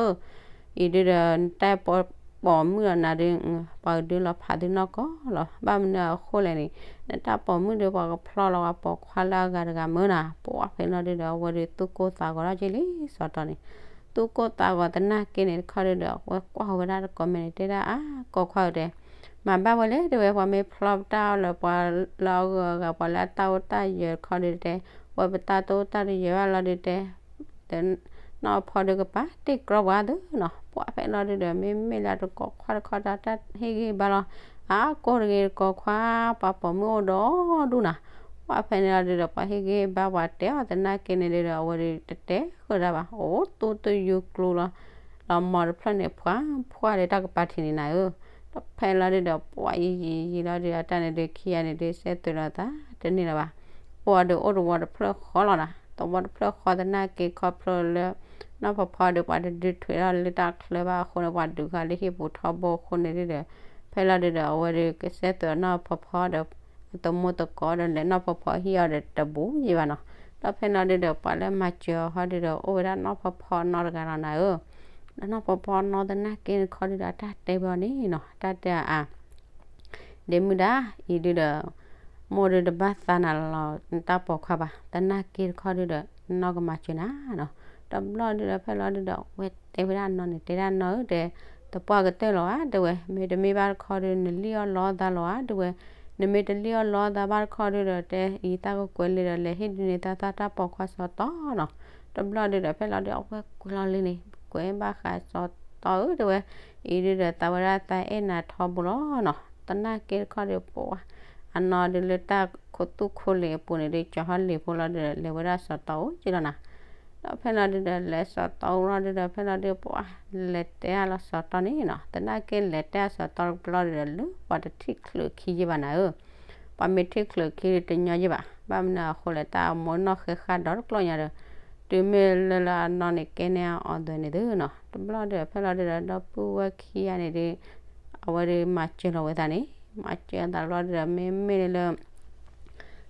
ီဧၢ အံၤဒုးဒီး နတၢ်ပိာ် ပိာ်မုၣ်ဒီးနၤဒုး ပှၤကဒုးလီၤဖးသုနီၢ်ကီၢ်လီၤ. ဘၣ်မနုၤအဃိလဲၣ်န့ၣ် နတၢ်ပိာ်မုၣ်ဒုး ပှၤကဖျီလီၤဝဲပိာ်ခွါလၢအဂၤတဂၤမုၢ်နၤ, ပှၤဖဲလီၤဒုးဒီး အဝဲဒုးသူၣ်ကိၢ်သးဂီၤထီၣ်က့ၤလံစီၤတီန့ၣ်, သူၣ်ကိၢ်သးဂီၤသနာ်က့န့ၣ်တခီဒုးဒီး အဝဲကွၢ်ဝဲဒၣ်တကိးမဲာ်န့ၣ် တဲဒၣ်အါ ကိးခွါဧၢတဲ မၤဘၣ်ဝဲလဲၣ်တဲဝဲ ပှၤမ့ၢ်ဖျီပတၢ်အီၣ်လၢပှၤလၢအဂၢၢ်အဂၤ ပှၤလၢအတၢ်အိၣ်တၢ်ယၢၤတခီဒုးတဲ, ဝဲပတၢ်တအိၣ်တၢ်တယၢၤဘၣ်လီၤဒုးတဲ ဒီးနီၢ်ဖီဒုးကပာ်တ့ၢ်ကြီပှၤသုနီၤ, ပှၤဖဲလီၤဒုးဒီး မ့မ့ၢ်လၢတကိးခွါတခီဒီး တၢ်ဟ့ၣ်ဂံၢ်ဘါလီၤ, အါကိၢ်တဂ့ၤတကိးခွါ, ပှၤပိာ်မုၣ်အိၣ်ဒီဒူၣ်နၤ, ပှၤဖဲန့ၣ်လီၤဒုးဒီး ပှၤဟ့ၣ်ဂံၢ်ဘါပှၤတဲအီၤသနာ်က့န့ၣ်ဒုးဒီး အဝဲဒုးတတဲဃုာ်တၢ်ဘၣ်, အိၣ်သူၣ်တယူၤကျူလီၤ, လီၤမီၤတဖျၢၣ်န့ၣ် ဖှါဖှါလၢတၢ်ကပၤထံးန့ၣ်နၤဧၢ, ဒီးဖဲလီၤဒုးဒီး ပှၤယံာ်ယံာ်ယံာ်လီၤဒုးဒီး တၢ်န့ၣ်ဒုး ခံဂၤန့ၣ်ဒုး စဲသွဲးလီၤသးတန့ၢ်လၢၤဘၣ်, ပှၤဒုးအိၣ်တဝီတဖျၢၣ်ဃီလီၤနၤ, တဝီတဖျၢၣ်ဃီသနာ်က့ခီဖျိလၢ နီၢ်ဖီဖီဒုး ပှၤတဒုးထွဲထီၣ်လၢတၢ်ချၢဘၣ်အဃိန့ၣ် ပှၤဒုးဃာ်လၢဟံၣ်ပူၤထီဘိအဃိန့ၣ်ဒုးဒီး ဖဲလီၤဒုးဒီး အဝဲဒုးကစဲသွဲးနီၢ်ဖီဖီဒီး အသမူသကိးဒီး လဲၤနီၢ်ဖီဖီဟံၣ်အီၤဒီးတဘူးယံၤဘၣ်နီၤ, ဒီးဖဲလီၤဒုးဒီး ပှၤလၢမၤစၢၤအီၤဟီဒုးဒီး အိၣ်ဝဲဒၣ်နီၢ်ဖီဖီနီတဂၤလီၤနၤဧၢ, ဒီးနီၢ်ဖီဖီနီသနာ်က့န့ၣ်ခီဒုးဒီး အတၢ်တဲဝဲအီၤန့ၣ်နီၤ, တၢ်တဲအါ ဒ့မုၣ်ဒါ, အံၤဒုးဒီး မိၢ်ဒုးတဘၣ်သးနၤလီၤ နတၢ်ပိာ်ခွါဘၣ်, သနာ်က့တခီဒုးဒီး နီၢ်ကမၤစၢၤနၤနီၤ, တဘျီဒုးဒီး ဖဲလီၤဒုးဒီး ဝဲတဲဝဲဒၣ်နီၢ်န့ၣ် တဲဒၣ်နီၢ်ဧၢ တဲ, တပှၢ်ကတၢၢ်လီၤဧါ တဲဝဲ, မ့တမ့ၢ်ဘၣ်တခီဒုး နလံၣ်အီၣ်လီသးလီၤဧါ တဲဝဲ, နမ့ၢ်တလံၣ်အီၣ်လီသးဘၣ်တခီဒုးဒီး တဲအံၤသးကကွဲးလံာ်ဒီး လဲၤဟ့ၣ်ဒုးန့ၢ်သးသးတၢ်ပိာ်ခွါစီၤတီနီၤ, တဘျီဒုးဒီး ဖဲလီၤဒုး အဝဲကွဲးလီၤလံန့ၣ် ကွဲးဘၣ်ဃးစီၤတီဧၢ တဲဝဲ, အံၤဒုးဒီး သးဝဲဒၣ်သးအဲၣ်နၤထီဘိလီၤနီၤ, သနာ်က့တခီဒုး ပှၤ အနီၢ်ဒုးလၢတၢ်ခိၣ်သူၣ်ခိၣ်လံၤအပူၤန့ၣ်ဒုး ကၠီၤဟီၣ်လံၤဖိလီၤဒုးဒီး လဲၤဝဲဒၣ်စီၤတီအိၣ်က့လီၤနၤ, ဒီးဖဲလီၤဒုးဒီး လဲၤစီၤတီအိၣ်လီၤဒုးဒီး ဖဲလီၤဒုး ပှၤ လဲၤတဲအါလီၤစီၤတီန့ၣ်နီၤ, သနာ်က့လဲၤတဲအါစီၤတီတဘျီဒုးဒီး လၢပှၤတထံၣ်ချုးခံယ့ၢ်ဘၣ်နၤဧၢ ပှၤမ့ၢ်ထံၣ်ချုးခံတညီယ့ၢ်ဘၣ်, ဘၣ်မနုၤအဃိလဲၣ် တၢ်အမိၢ်နီၢ်ဃဲဃာ်ဒီတကျီၢ်ညါဒီး တုၤမ့ၢ်လၢလၢအနီၢ်န့ၣ်ကဲန့ၢ်အီၤဒၢးန့ၣ်သုနီၤ, တဘျီဒုးဒီး ဖဲလီၤဒုးဒီး ဒီပုၢ်ဝဲၢ်ခံဂၤန့ၣ်ဒုး အဝဲဒုးမၤစၢၤလီၤဝဲသးန့ၣ်, မၤစၢၤသးတဘျီဒုးဒီး မ့မ့ၢ်လၢ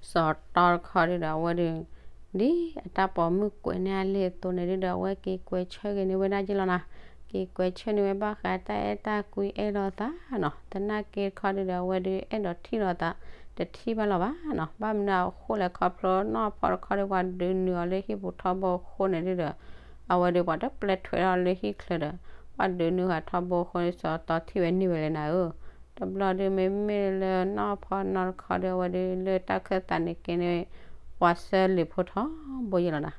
စီၤတီတခီဒုးဒီး အဝဲဒုး ဒ်အတၢ်ပိာ်မုၣ်ကွဲးန့ၢ်အလံာ်အသိးန့ၣ်ဒုးဒီး အဝဲက့ၤကွဲးဆၢက့ၤန့ၢ်ဝဲဒၣ်ယ့ၢ်လီၤနၤ, က့ၤကွဲးဆၢန့ၢ်ဝဲဘၣ်ဃးတၢ်အဲၣ်တၢ်ကွံအဲၣ်လိာ်သးနီၤ, သနာ်က့တခီဒုးဒီး အဝဲဒုးအဲၣ်ဒိးထံၣ်လိာ်သး တထံၣ်ဘၣ်လီၤဘၣ်နီၤ, ဘၣ်မနုၤအဃိလဲၣ် ခီဖျိနီၢ်ဖီတခီဒုး ပှၤဒုးနုာ်အီၤလၢဟံၣ်ပူၤထီဘိအဃိန့ၣ်ဒုးဒီး အဝဲဒုးပှၤတပျဲထွဲထီၣ်လၢဟံၣ်ချၢဒီး ပှၤဒုးနုာ်ဃာ်ထီဘိအဃိန့ၣ် စီၤတီထံၣ်ဝဲန့ၢ်ဝဲလၢနၤဧၢ တဘျီဒုး မ့မ့ၢ်လၢနီၢ်ဖီနီတခီဒုး အဝဲဒုးလၢတၢ်ခၢၣ်သးန့ၣ်ကဲန့ၢ် ပှၤဆှၢလံာ်ဖိထီဘိယ့ၢ်လီၤနၤ,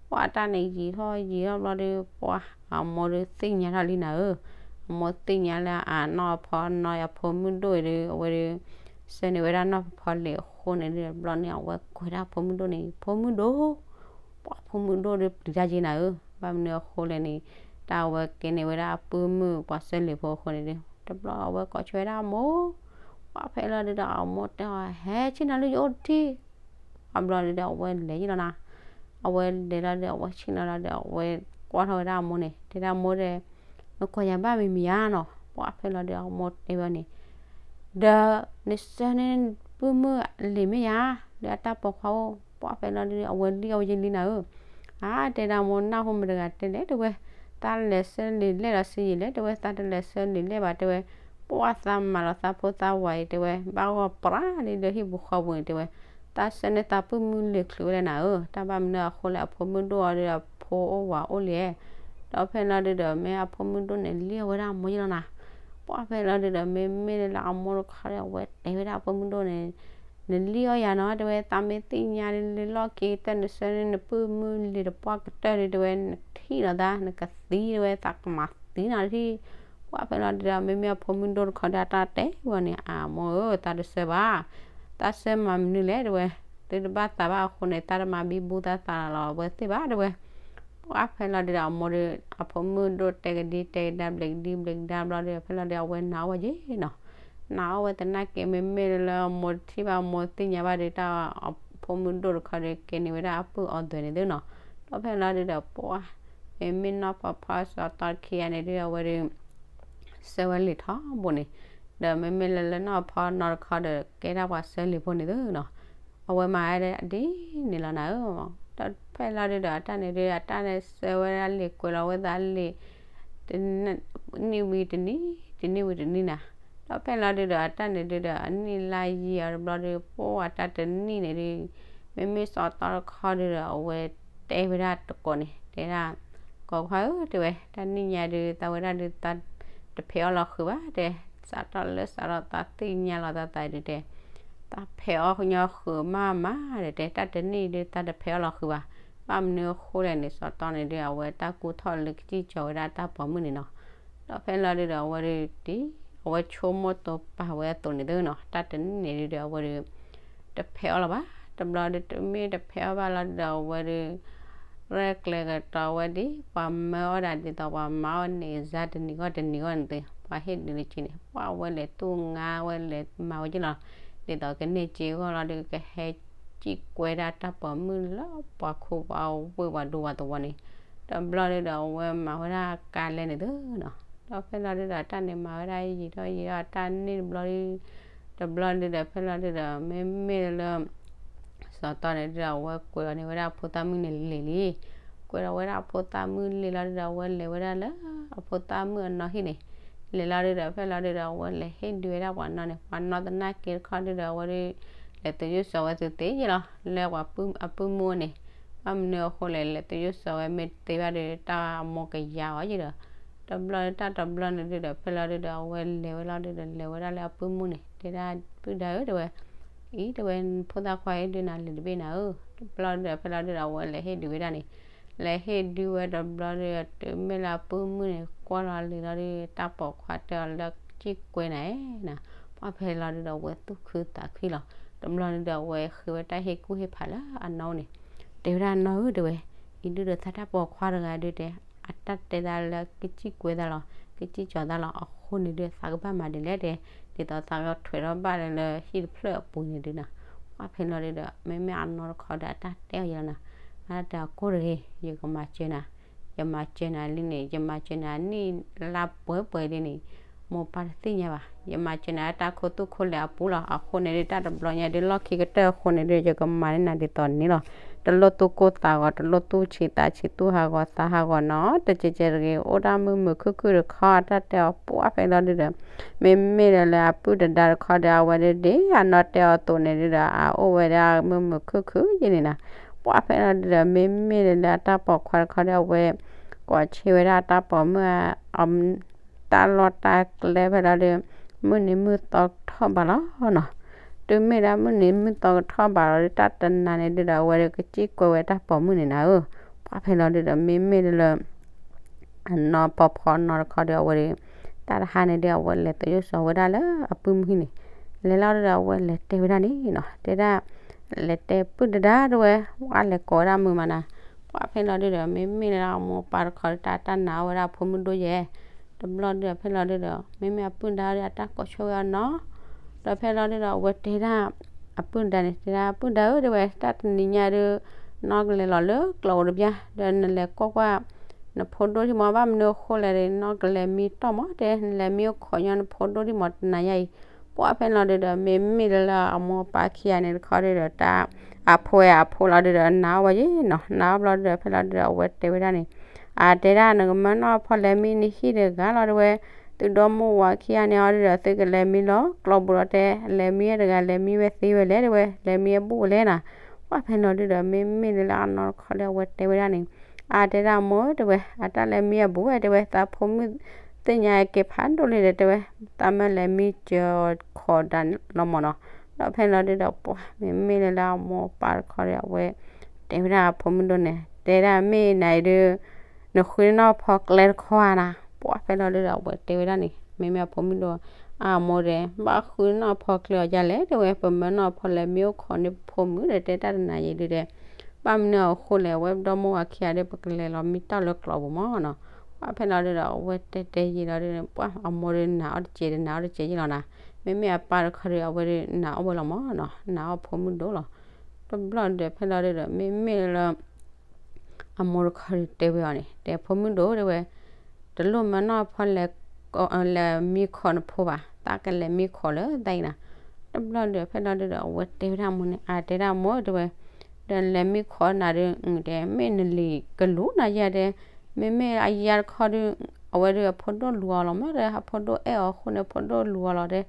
ပှၤတၢ်န့ၣ်ယံာ်ထီၣ်ယံာ်ထီၣ်ဘျီဒုး ပှၤအမိၢ်ဒုးသ့ၣ်ညါထီၣ်လံနၤဧၢ, အမိၢ်သ့ၣ်ညါလၢအနီၢ်ဖီနီအဖိမုၣ်ဒိၣ်အံၤဒုး အဝဲဒုး ဆှၢန့ၢ်ဝဲဒၣ်နီၢ်ဖီဖီလံာ်အဃိန့ၣ်ဒုး တဘျီန့ၣ် အဝဲကွဲးဒၣ်ဖိမုၣ်ဒိၣ်န့ၣ် ဖိမုၣ်ဒိၣ် ပှၤဖိမုၣ်ဒိၣ်ဒုးပျံၤတၢ်က့ၤနၤဧၢ, ဘၣ်မနုၤအဃိလဲၣ်န့ၣ် တၢ်အဝဲကဲန့ၢ်ဝဲဒၣ်အပုၢ်မုၣ်ပှၤဆှၢလံာ်ဖိအဃိန့ၣ်ဒုး တဘျီအဝဲကိးဆၢဝဲဒၣ်အမိၢ်, ပှၤဖဲလီၤဒုးဒီးအမိၢ်တဲအီၤ ဟဲဆ့ၣ်နီၤလၢယအိၣ်တထံၣ်, အဘျီဒုးဒီးအဝဲလဲၤယ့ၢ်လီၤနၤ, အဝဲလဲၤလီၤဒုး အဝဲဆ့ၣ်နီၤလီၤဒီး အဝဲကွၢ်ထီၣ်ဝဲဒၣ်အမိၢ်န့ၣ် တဲဒၣ်မိၢ်ဒီး နကိးယၤဘၣ်မံၤမံၤဧါနီၤ, ပှၤဖဲလီၤဒုးအမိၢ်တဲဝဲန့ၣ် ဒီး နဆှၢန့ၢ်ပုၢ်မုၣ်လံာ်မ့ၢ်ဧါ, လၢအတၢ်ပိာ်ခွါအိၣ်, ပှၤဖဲလီၤဒုး အဝဲလံၣ်အီၣ်ဝဲယလံနၤဧၢ, အါ တဲဒၣ်မိၢ်နၢ်ဟူမတဂၤတဲလဲၣ်တဲဝဲ, သးလဲၤဆှၢလံာ်လဲၣ်ဒီးဆံးယံာ်လဲၣ်တဲဝဲ, သးတလဲၤဆှၢလံာ်လဲၣ်ဘၣ်တဲဝဲ, ပှၤသးမၤလီၤသးဖိသးဝၤအံၤတဲဝဲ, ဘၣ်ဂီၢ်ပြးလံလၢဟံၣ်ပူၤဃီပူၤန့ၣ်တဲဝဲ, သးဆှၢန့ၢ်သးပုၢ်မုၣ်လံာ်ချုးဝဲဒၣ်နၤဧၢ, တၢ်ဘၣ်မနုၤအဃိလဲၣ် အဖိမုၣ်ဒိၣ်အီၤဒုးအဖိအိၣ်ဝၤအိၣ်လံ, ဒီးဖဲလီၤဒုးဒီး မ့ၢ်အဖိမုၣ်ဒိၣ်န့ၣ်လံၣ်အီၣ်ဝဲဒၣ်အမိၢ်ယလီၤနၤ, ပှၤဖဲလီၤဒုးဒီး မ့မ့ၢ်လၢအမိၢ်တခီဒီး အဝဲတဲဝဲဒၣ်အဖိမုၣ်ဒိၣ်န့ၣ် နလံၣ်အီၣ်ယၤနီၤ တဲဝဲ, သးမ့ၢ်သ့ၣ်ညါလၢလီၢ်ခံကတၢၢ် နဆှၢန့ၢ်နပုၢ်မုၣ်လံာ်တပှၢ်ကတၢၢ်ဒီးတဲဝဲ နထံၣ်လီၤသး နကသံတဲဝဲ သးကမၤသံနၤတထံၣ်, ပှၤဖဲလီၤဒုးဒီး မ့မ့ၢ်အဖိမုၣ်ဒိၣ်တခီဒီး အတၢ်တဲဝဲန့ၣ် အမိၢ်ဧၢ သးတဆှၢဘၣ်, သးဆှၢမၤမနုၤလဲၣ်တဲဝဲ, သုတဘၣ်သးဘၣ်အဃိန့ၣ် သးတမၤဘံဘူသးသးလီၤအဝဲသ့ၣ်ဘၣ်တဲဝဲ, ပှၤဖဲလီၤဒုးဒီး အမိၢ်ဒီး အဖိမုၣ်ဒိၣ်တဲကဒံတဲကဒါ ဘျဲးကဒံဘျဲးကဒါဘျီဒီး ဖဲလီၤဒုး အဝဲနာ်အီၣ်ဝဲယ့ၣ်နီၤ, နာ်အီၣ်ဝဲသနာ်က့ မ့မ့ၢ်လၢအမိၢ်တထံၣ်ဘၣ် အမိၢ်သ့ၣ်ညါဘၣ်ဒီး တၢ်အဖိမုၣ်ဒိၣ်တခီဒီး ကဲန့ၢ်ဝဲဒၣ်အပုၢ်အီၤဒၢးန့ၣ်သုနီၤ, ဒီးဖဲလီၤဒုးဒီး ပှၤ မ့မ့ၢ်နီၢ်ဖီဖီစီၤတီခံဂၤန့ၣ်ဒုး အဝဲဒုး ဆှၢဝဲလံာ်ထီဘိန့ၣ်, ဒီးမ့မ့ၢ်လၢလၢနီၢ်ဖီနီတခီဒီး ကဲဒၣ်ပှၤဆှၢလံာ်ဖိန့ၣ်သုနီၤ, အဝဲမၤဝဲဒ်န့ၣ်လီၤနၤဧၢ, ဒီးဖဲလီၤဒုးဒီး အတၢ်န့ၣ်ဒုး အတၢ်န့ၣ်ဆှၢဝဲဒၣ်လံာ်ကွဲးလီၤဝဲသးလံာ် တနံၣ်ဝံၤတနံၣ် တနံၣ်ဝံၤတနံၣ်နၤ, ဒီးဖဲလီၤဒုဒီး အတၢ်န့ၣ်ဒုဒီး အနံၣ်လါယံာ်အီၤတဘျီဒီး ပှၢ်အတၢ်တနံၣ်န့ၣ်ဒု မ့မ့ၢ်စီၤတီတခီဒုဒီး အဝဲတဲဝဲဒၣ်တကိးန့ၣ် တဲဒၣ်, ကိးခွါဧၢ တဲဝဲ, တၢ်နံၣ်ညါဒု သးဝဲဒၣ်ဒု သးတဖဲးအီၣ်လီၤဃုာ်ဘၣ်တဲ, စးထီၣ်လၢစးထီၣ်သးသ့ၣ်ညါလီၤသးသးဒုတဲ သးဖဲးအီၣ်ကညီဃုာ်မးမးဒီးတဲ တၢ်တနံၣ်ဒု သးတဖဲးအီၣ်လီၤဃုာ်ဘၣ်. ဘၣ်မနုၤအဃိလဲၣ်န့ၣ် စီၤတီန့ၣ်ဒု အဝဲတၢ်ကူၣ်ထီၣ်လၢကစံၣ်ကၠီၤဝဲဒၣ်တၢ်ပိာ်မုၣ်န့ၣ်နီၤ. ဒီးဖဲလီၤဒုဒီး အဝဲဒု ဒ်အဝဲဆိကမိၣ်တိာ်ပာ်ဝဲအသိးန့ၣ်သ့နီၤ, တၢ်တနံၣ်န့ၣ်ဒုဒီး အဝဲဒု တဖဲးအီၣ်လီၤဘၣ်. တဘျီဒု တမ့ၢ်တဖဲးအီၣ်ဘၣ်လီၤဒုဒီး အဝဲဒု ရဲၣ်ကျဲၤကတီၤဝဲဒ် ပှၤမၢအီၣ်ဒၣ်ဒ်သိးပှၤမၤအီၣ်န့ၢ်စါတနံၤဂီၢ်တနံၤဂီၢ်န့ၣ်သ့, ပှၤဟ့ၣ်ဒုးတက့န့ၣ် ပှၤဝဲလဲၤတူၢ်ငါဝဲလဲၤမၤဝဲက့လီၤ. ဒ်သိးကန့ၢ်စ့ဂီၢ်လီၤဒု ကဟဲစံၣ်ကွဲဒၣ်တၢ်ပိာ်မုၣ်လၢပှၤခိၣ်ပှၤဝ့ၢ်ပှၤဒူပှၤသဝီန့ၣ်, တဘျီဒုဒီး အဝဲမၤဝဲဒၣ်ကါလဲၣ်န့ၣ်သ့နီၤ. ဒီးဖဲလီၤဒုဒီး တၢ်န့ၣ်မၤဝဲဒၣ်ယံာ်ထီၣ်ယံာ်ထီၣ် တၢ်န့ၢ်တဘျီဒု တဘျီဒုဒီး ဖဲလီၤဒုဒီး မ့မ့ၢ်လၢ စီၤတီန့ၣ်ဒုဒီး အဝဲကွဲးလီၤန့ၢ်ဝဲဒၣ်အဖိသၣ်မုၣ်န့ၣ်လံၤလံၤ, ကွဲးလီၤဝဲဒၣ်အဖိသၣ်မုၣ်လံၤလီၤဒုဒီး အဝဲလဲၤဝဲဒၣ်လၢအဖိသၣ်မုၣ်အနီၢ်ဟံၣ်န့ၣ်, လဲၤလီၤဒုဒီး ဖဲလီၤဒုဒီး အဝဲလဲၤဟ့ၣ်ဒုးဝဲဒၣ်ပှၤနီၢ်န့ၣ်, ပှၤနီၢ်သနာ်က့တခီဒုဒီး အဝဲဒု လဲၤသုးယိၣ်စီၤဝဲသုသ့ယ့ၢ်လီၤ လၢပှၤအပုၢ်မုၣ်န့ၣ်, ဘၣ်မနုၤအဃိလဲၣ် လဲၤသုးယိၣ်စီၤဝဲမ့ၢ်တသ့ဘၣ်ဒု တၢ်အမိၢ်ကယၤအီၤယ့ၢ်ဒီး တဘျီဒုတၢ်တဘျီန့ၣ်ဒုဒီး ဖဲလီၤဒုဒီး အဝဲလဲၤဝဲလီၤဒုဒီး လဲၤဝဲဒၣ်လၢအပုၢ်မုၣ်န့ၣ် တဲဒၣ်ပုၢ်ဒါဧၢ တဲဝဲ, အံၤ တဲဝဲ ဖိသၣ်ခွါအံၤဒုနၤလံၤတဘ့ၣ်နၤဧၢ, တဘျီဒုဒီး ဖဲလီၤဒုဒီး အဝဲလဲၤဟ့ၣ်ဒုးဝဲဒၣ်န့ၣ်, လဲၤဟ့ၣ်ဒုးဝဲတဘျီဒုဒီး တုၤမ့ၢ်လၢအပုၢ်မုၣ်န့ၣ် ကွၢ်လီၤလံၤလီၤဒု တၢ်ပိာ်ခွါတဲအီၤလၢကစံၣ်ကွဲနၤဧါနၤ, ပှၢ်ဖဲလီၤဒုဒီး အဝဲသူၣ်ခုသးခုလီၤ. တဘျီဒုဒီး အဝဲဃ့ဝဲတၢ်ဟ့ၣ်ကူၣ်ဟ့ၣ်ဖးလၢအနီၢ်န့ၣ်, တဲဝဲဒၣ်နီၢ်ဧၢ တဲဝဲ, အံၤဒုဒီးသးတၢ်ပိာ်ခွါတဂၤဒုတဲ အတၢ်တဲသးလၢကစံၣ်ကွဲသးလီၤ, ကစံၣ်ကၠီၤသးလီၤ, အဃိန့ၣ်ဒု သးကဘၣ်မၤဒ်လဲၣ်တဲ, ဒ်သိးသးကထွဲးထီၣ်ဘၣ်လၢဟံၣ်တဖျၢၣ်အပူၤန့ၣ်ဒုနီၤ, ပှၢ်ဖဲလီၤဒုဒီး မ့မ့ၢ်အနီၢ်တခီဒီး အတၢ်တဲအီၤယဲလီၤနီၤ, အတၢ်တဲအီၤကိၢ်တဂ့ၤ, ယကမၤစၢၤနၤ, ယမၤစၢၤနၤလံန့ၣ် ယမၤစၢၤနၤနံၣ်လါပှဲၤပှဲၤလံန့ၣ် မိၢ်ပၢ်တသ့ၣ်ညါဘၣ်, ယမၤစၢၤနၤတၢ်ခိၣ်သူၣ်ခိၣ်လဲၤအပူၤလီၤ, အဃိန့ၣ်ဒု တၢ်တဘျီညါဒု လီၢ်ခံကတၢၢ်အဃိန့ၣ်ဒု ယကမၤန့ၢ်နၤဒ်သိးန့ၣ်လီၤ. တလိၣ်သူၣ်ကိၢ်သးဂီၤ, တလိၣ်သူၣ်ဆံးသးဆံး သူၣ်ဟးဂီၤသးဟးဂီၤနီၤ, တကဲးကဲးတဂ့ၤ, အိၣ်ဒၣ်မုာ်မုာ်ခုၣ်ခုၣ်တခီ အတၢ်တဲအီၤ ပှၢ်ဖဲလီၤဒုဒီး မ့မ့ၢ်ဒီးလၢအပုၢ်တဒါတခီဒီး အဝဲဒၣ်ဒ်အနီၢ်တဲအီၤအသိးန့ၣ်ဒုဒီး အအိၣ်ဝဲဒၣ်မုာ်မုာ်ခုၣ်ခုၣ်ယဲန့ၣ်နီၤ, ပှၢ်ဖဲလီၤဒုဒီး မ့မ့ၢ်လၢအတၢ်ပိာ်ခွါတခီဒီး အဝဲ ကိးဆ့ဝဲဒၣ်တၢ်ပိာ်မုၣ် တၢ်လီၢ်တၢ်ကျဲဖဲလီၤဒု မုၢ်နံၤမုၢ်သီကထီၣ်ဘးလီၤနီၤ, တုၤမ့ၢ်ဒၣ်မုၢ်နံၤမုၢ်သီကထီၣ်ဘးလီၤဒု တၢ်တနၤန့ၣ်ဒုဒီး အဝဲဒၣ်ကစံၣ်ကွဲဝဲတၢ်ပိာ်မုၣ်န့ၣ်နၤဧၢ, ပှၢ်ဖဲလီၤဒုဒီး မ့မ့ၢ်လၢ အနီၢ်ပိာ်ခွါနီၢ်တခီဒီး အဝဲဒၣ် တၢ်တဟါန့ၣ်ဒု အဝဲလဲၤသုးယိၣ်စီၤဝဲဒၣ်လၢအပုၢ်မုၣ်ဟံၣ်န့ၣ်, လဲၤလီၤဒုဒီး အဝဲလဲၤတဲဝဲဒၣ်န့ၣ်နီၤ, တဲဒၣ် လဲၤတဲပုၢ်တဒါတဝဲ, ပှၢ်လဲၤကိးဝဲဒၣ်မုာ်မးနၤ, ပှၢ်ဖဲလီၤဒုဒီး မ့မ့ၢ်လၢအမိၢ်ပၢ်တခီဒီး တၢ်တၢ်နာ်အီၣ်ဝဲဒၣ်အဖိမုၣ်ဒိၣ်ယဲ, တဘျီဒုဒီး ဖဲလီၤဒုဒီး မ့မ့ၢ်အပုၢ်ဒါဒီး အတၢ်ကိးဆၢဝဲအီၤနီၤ, ဒီးဖဲလီၤဒုဒီး အဝဲတဲဒၣ် အပုၢ်ဒါန့ၣ် တဲဒၣ် ပုၢ်ဒါဧၢ တဲဝဲ တၢ်တနံၤညါဒု နီၢ်ကလဲၤလီၤလၢကျိးပူၤတဘျီ ဒီးနလဲၤကွၢ်ကွၢ် နဖိဒိၣ်ထံမီၤ ဘၣ်မနုၤအဃိလဲၣ်ဒီး နီၢ်ကလဲၤမံတီၢ်မီၤ တဲ နလဲၤမံအိၣ်ခိးညီနဖိဒိၣ်ထံမီၤတနၤညါအံၤ, ပှၢ်ဖဲလီၤဒုဒီး မ့မ့ၢ်လၢအမိၢ်ပၢ်ခံဂၤန့ၣ်တခီဒုဒီး တၢ် အဖိဝဲအဖိလီၤဒုဒီး နာ်အီၣ်ဝဲယဲနီၤ, နာ်အီၣ်ဘျီဒုဒီး ဖဲလီၤဒုဒီး အဝဲတဲဝဲဒၣ်န့ၣ် အတဲဒၣ် နကမၢနီၢ်ဖီလဲၤမံနဟံၣ်တဂၤလီၤ တဲဝဲ, သုဒီမိၢ်ဝၤခံဂၤန့ၣ်အီၤဒုဒီး သုကလဲၤမံလီၤကျိးပူၤဒီးတဲ လဲၤမံဝဲတဂၤ လဲၤမံဝဲသ့ဝဲလဲၣ် တဲဝဲ, လဲၤမံအဘူးဝဲလဲၣ်နီၤ, ပှၢ်ဖဲလီၤဒုဒီး မ့မ့ၢ်လၢအနီၢ်တခီဒီး အဝဲတဲဝဲဒၣ်န့ၣ် အတဲဒၣ်မိၢ် တဲဝဲ အတၢ်လဲၤမံအဘူးဝဲ တဲဝဲ သးဖိမုၣ်သ့ၣ်ညါက့ၤဖးဒိၣ်လံဒီး တဲဝဲ သးမၢလဲၤမံစၢၤခိးဒၣ်လီၤမၢ်နီၤ, ဒီးဖဲလီၤဒုဒီး ပှၢ်မ့မ့ၢ်လၢအမိၢ်ပၢ်တခီဒီး အဝဲ တဲဝဲဒၣ်အဖိမုၣ်ဒိၣ်န့ၣ် တဲဒၣ်မ့ၢ်နၤအံၤဒု နဃုနီၢ်ဖီကျဲတခီဧါနၤ, ပှၢ်ဖဲလီၤဒုဒီး အဝဲတဲဝဲဒၣ်န့ၣ် မ့မ့ၢ်အဖိမုၣ်ဒိၣ် အမိၢ်ဒီး ဘၣ်ဃုနီၢ်ဖီကျဲအီၤဒ်လဲၣ် တဲဝဲ ပမၢနီၢ်ဖီလဲၤမံအိၣ်ခိးန့ၢ်ပဖိမုၣ်ဒီး တဲတၢ်တနၤယံၤဒုဒီး ဘၣ်မနုၤအဃိလဲၣ် အဝဲပဒီမိၢ်ဝၤခံဂၤဒီး ပကလဲၤလီၤမံတီၢ်လၢကျိးပူၤမၢ်နီၤ, ပှၢ်ဖဲလီၤဒုဒီး အဝဲတဲတဲယံၤလီၤဒုဒီး ပှၢ်အမိၢ်ဒုနာ်အီၣ်တစဲးဒီး နာ်အီၣ်တစဲးယံၤလီၤနၤ, မ့မ့ၢ်အပၢ်တခီဒီး အဝဲဒုနာ်အီၣ်ဝဲလီၤမၢ်နီၤ, နာ်အီၣ်ဖိမုၣ်ဒိၣ်လီၤ, တဘျီဒုဒီး ဖဲလီၤဒုဒီး မ့မ့ၢ်လၢ အမိၢ်တခီဒီးတဲဝဲအီၤန့ၣ် တဲဖိမုၣ်ဒိၣ်တဲဝဲ, တလိၣ်မၢနီၢ်ဖီလဲၤ လဲၤမံခိးနဖိဘၣ် သးကလဲၤမံခိးလၢသးအံၤနၤ, တဘျီဒုဒီး ဖဲလီၤဒုဒီး အဝဲတဲဝဲဒၣ်အမိၢ်န့ၣ် အတဲဒၣ်မိၢ်တဲဝဲ, ဒီးလဲၤမံခိးနၤဒု တဲ မ့ၢ်နလံၤကလူးနၤယၤတဲ, မ့မ့ၢ်အယၤတခီဒု အဝဲဒုးအဖိဒိၣ်လူၤအီၤလီၤမးဒီး အဖိဒိၣ်အဲၣ်အီၤအဃိန့ၣ် အဖိဒိၣ်လူၤအီၤလီၤဒီး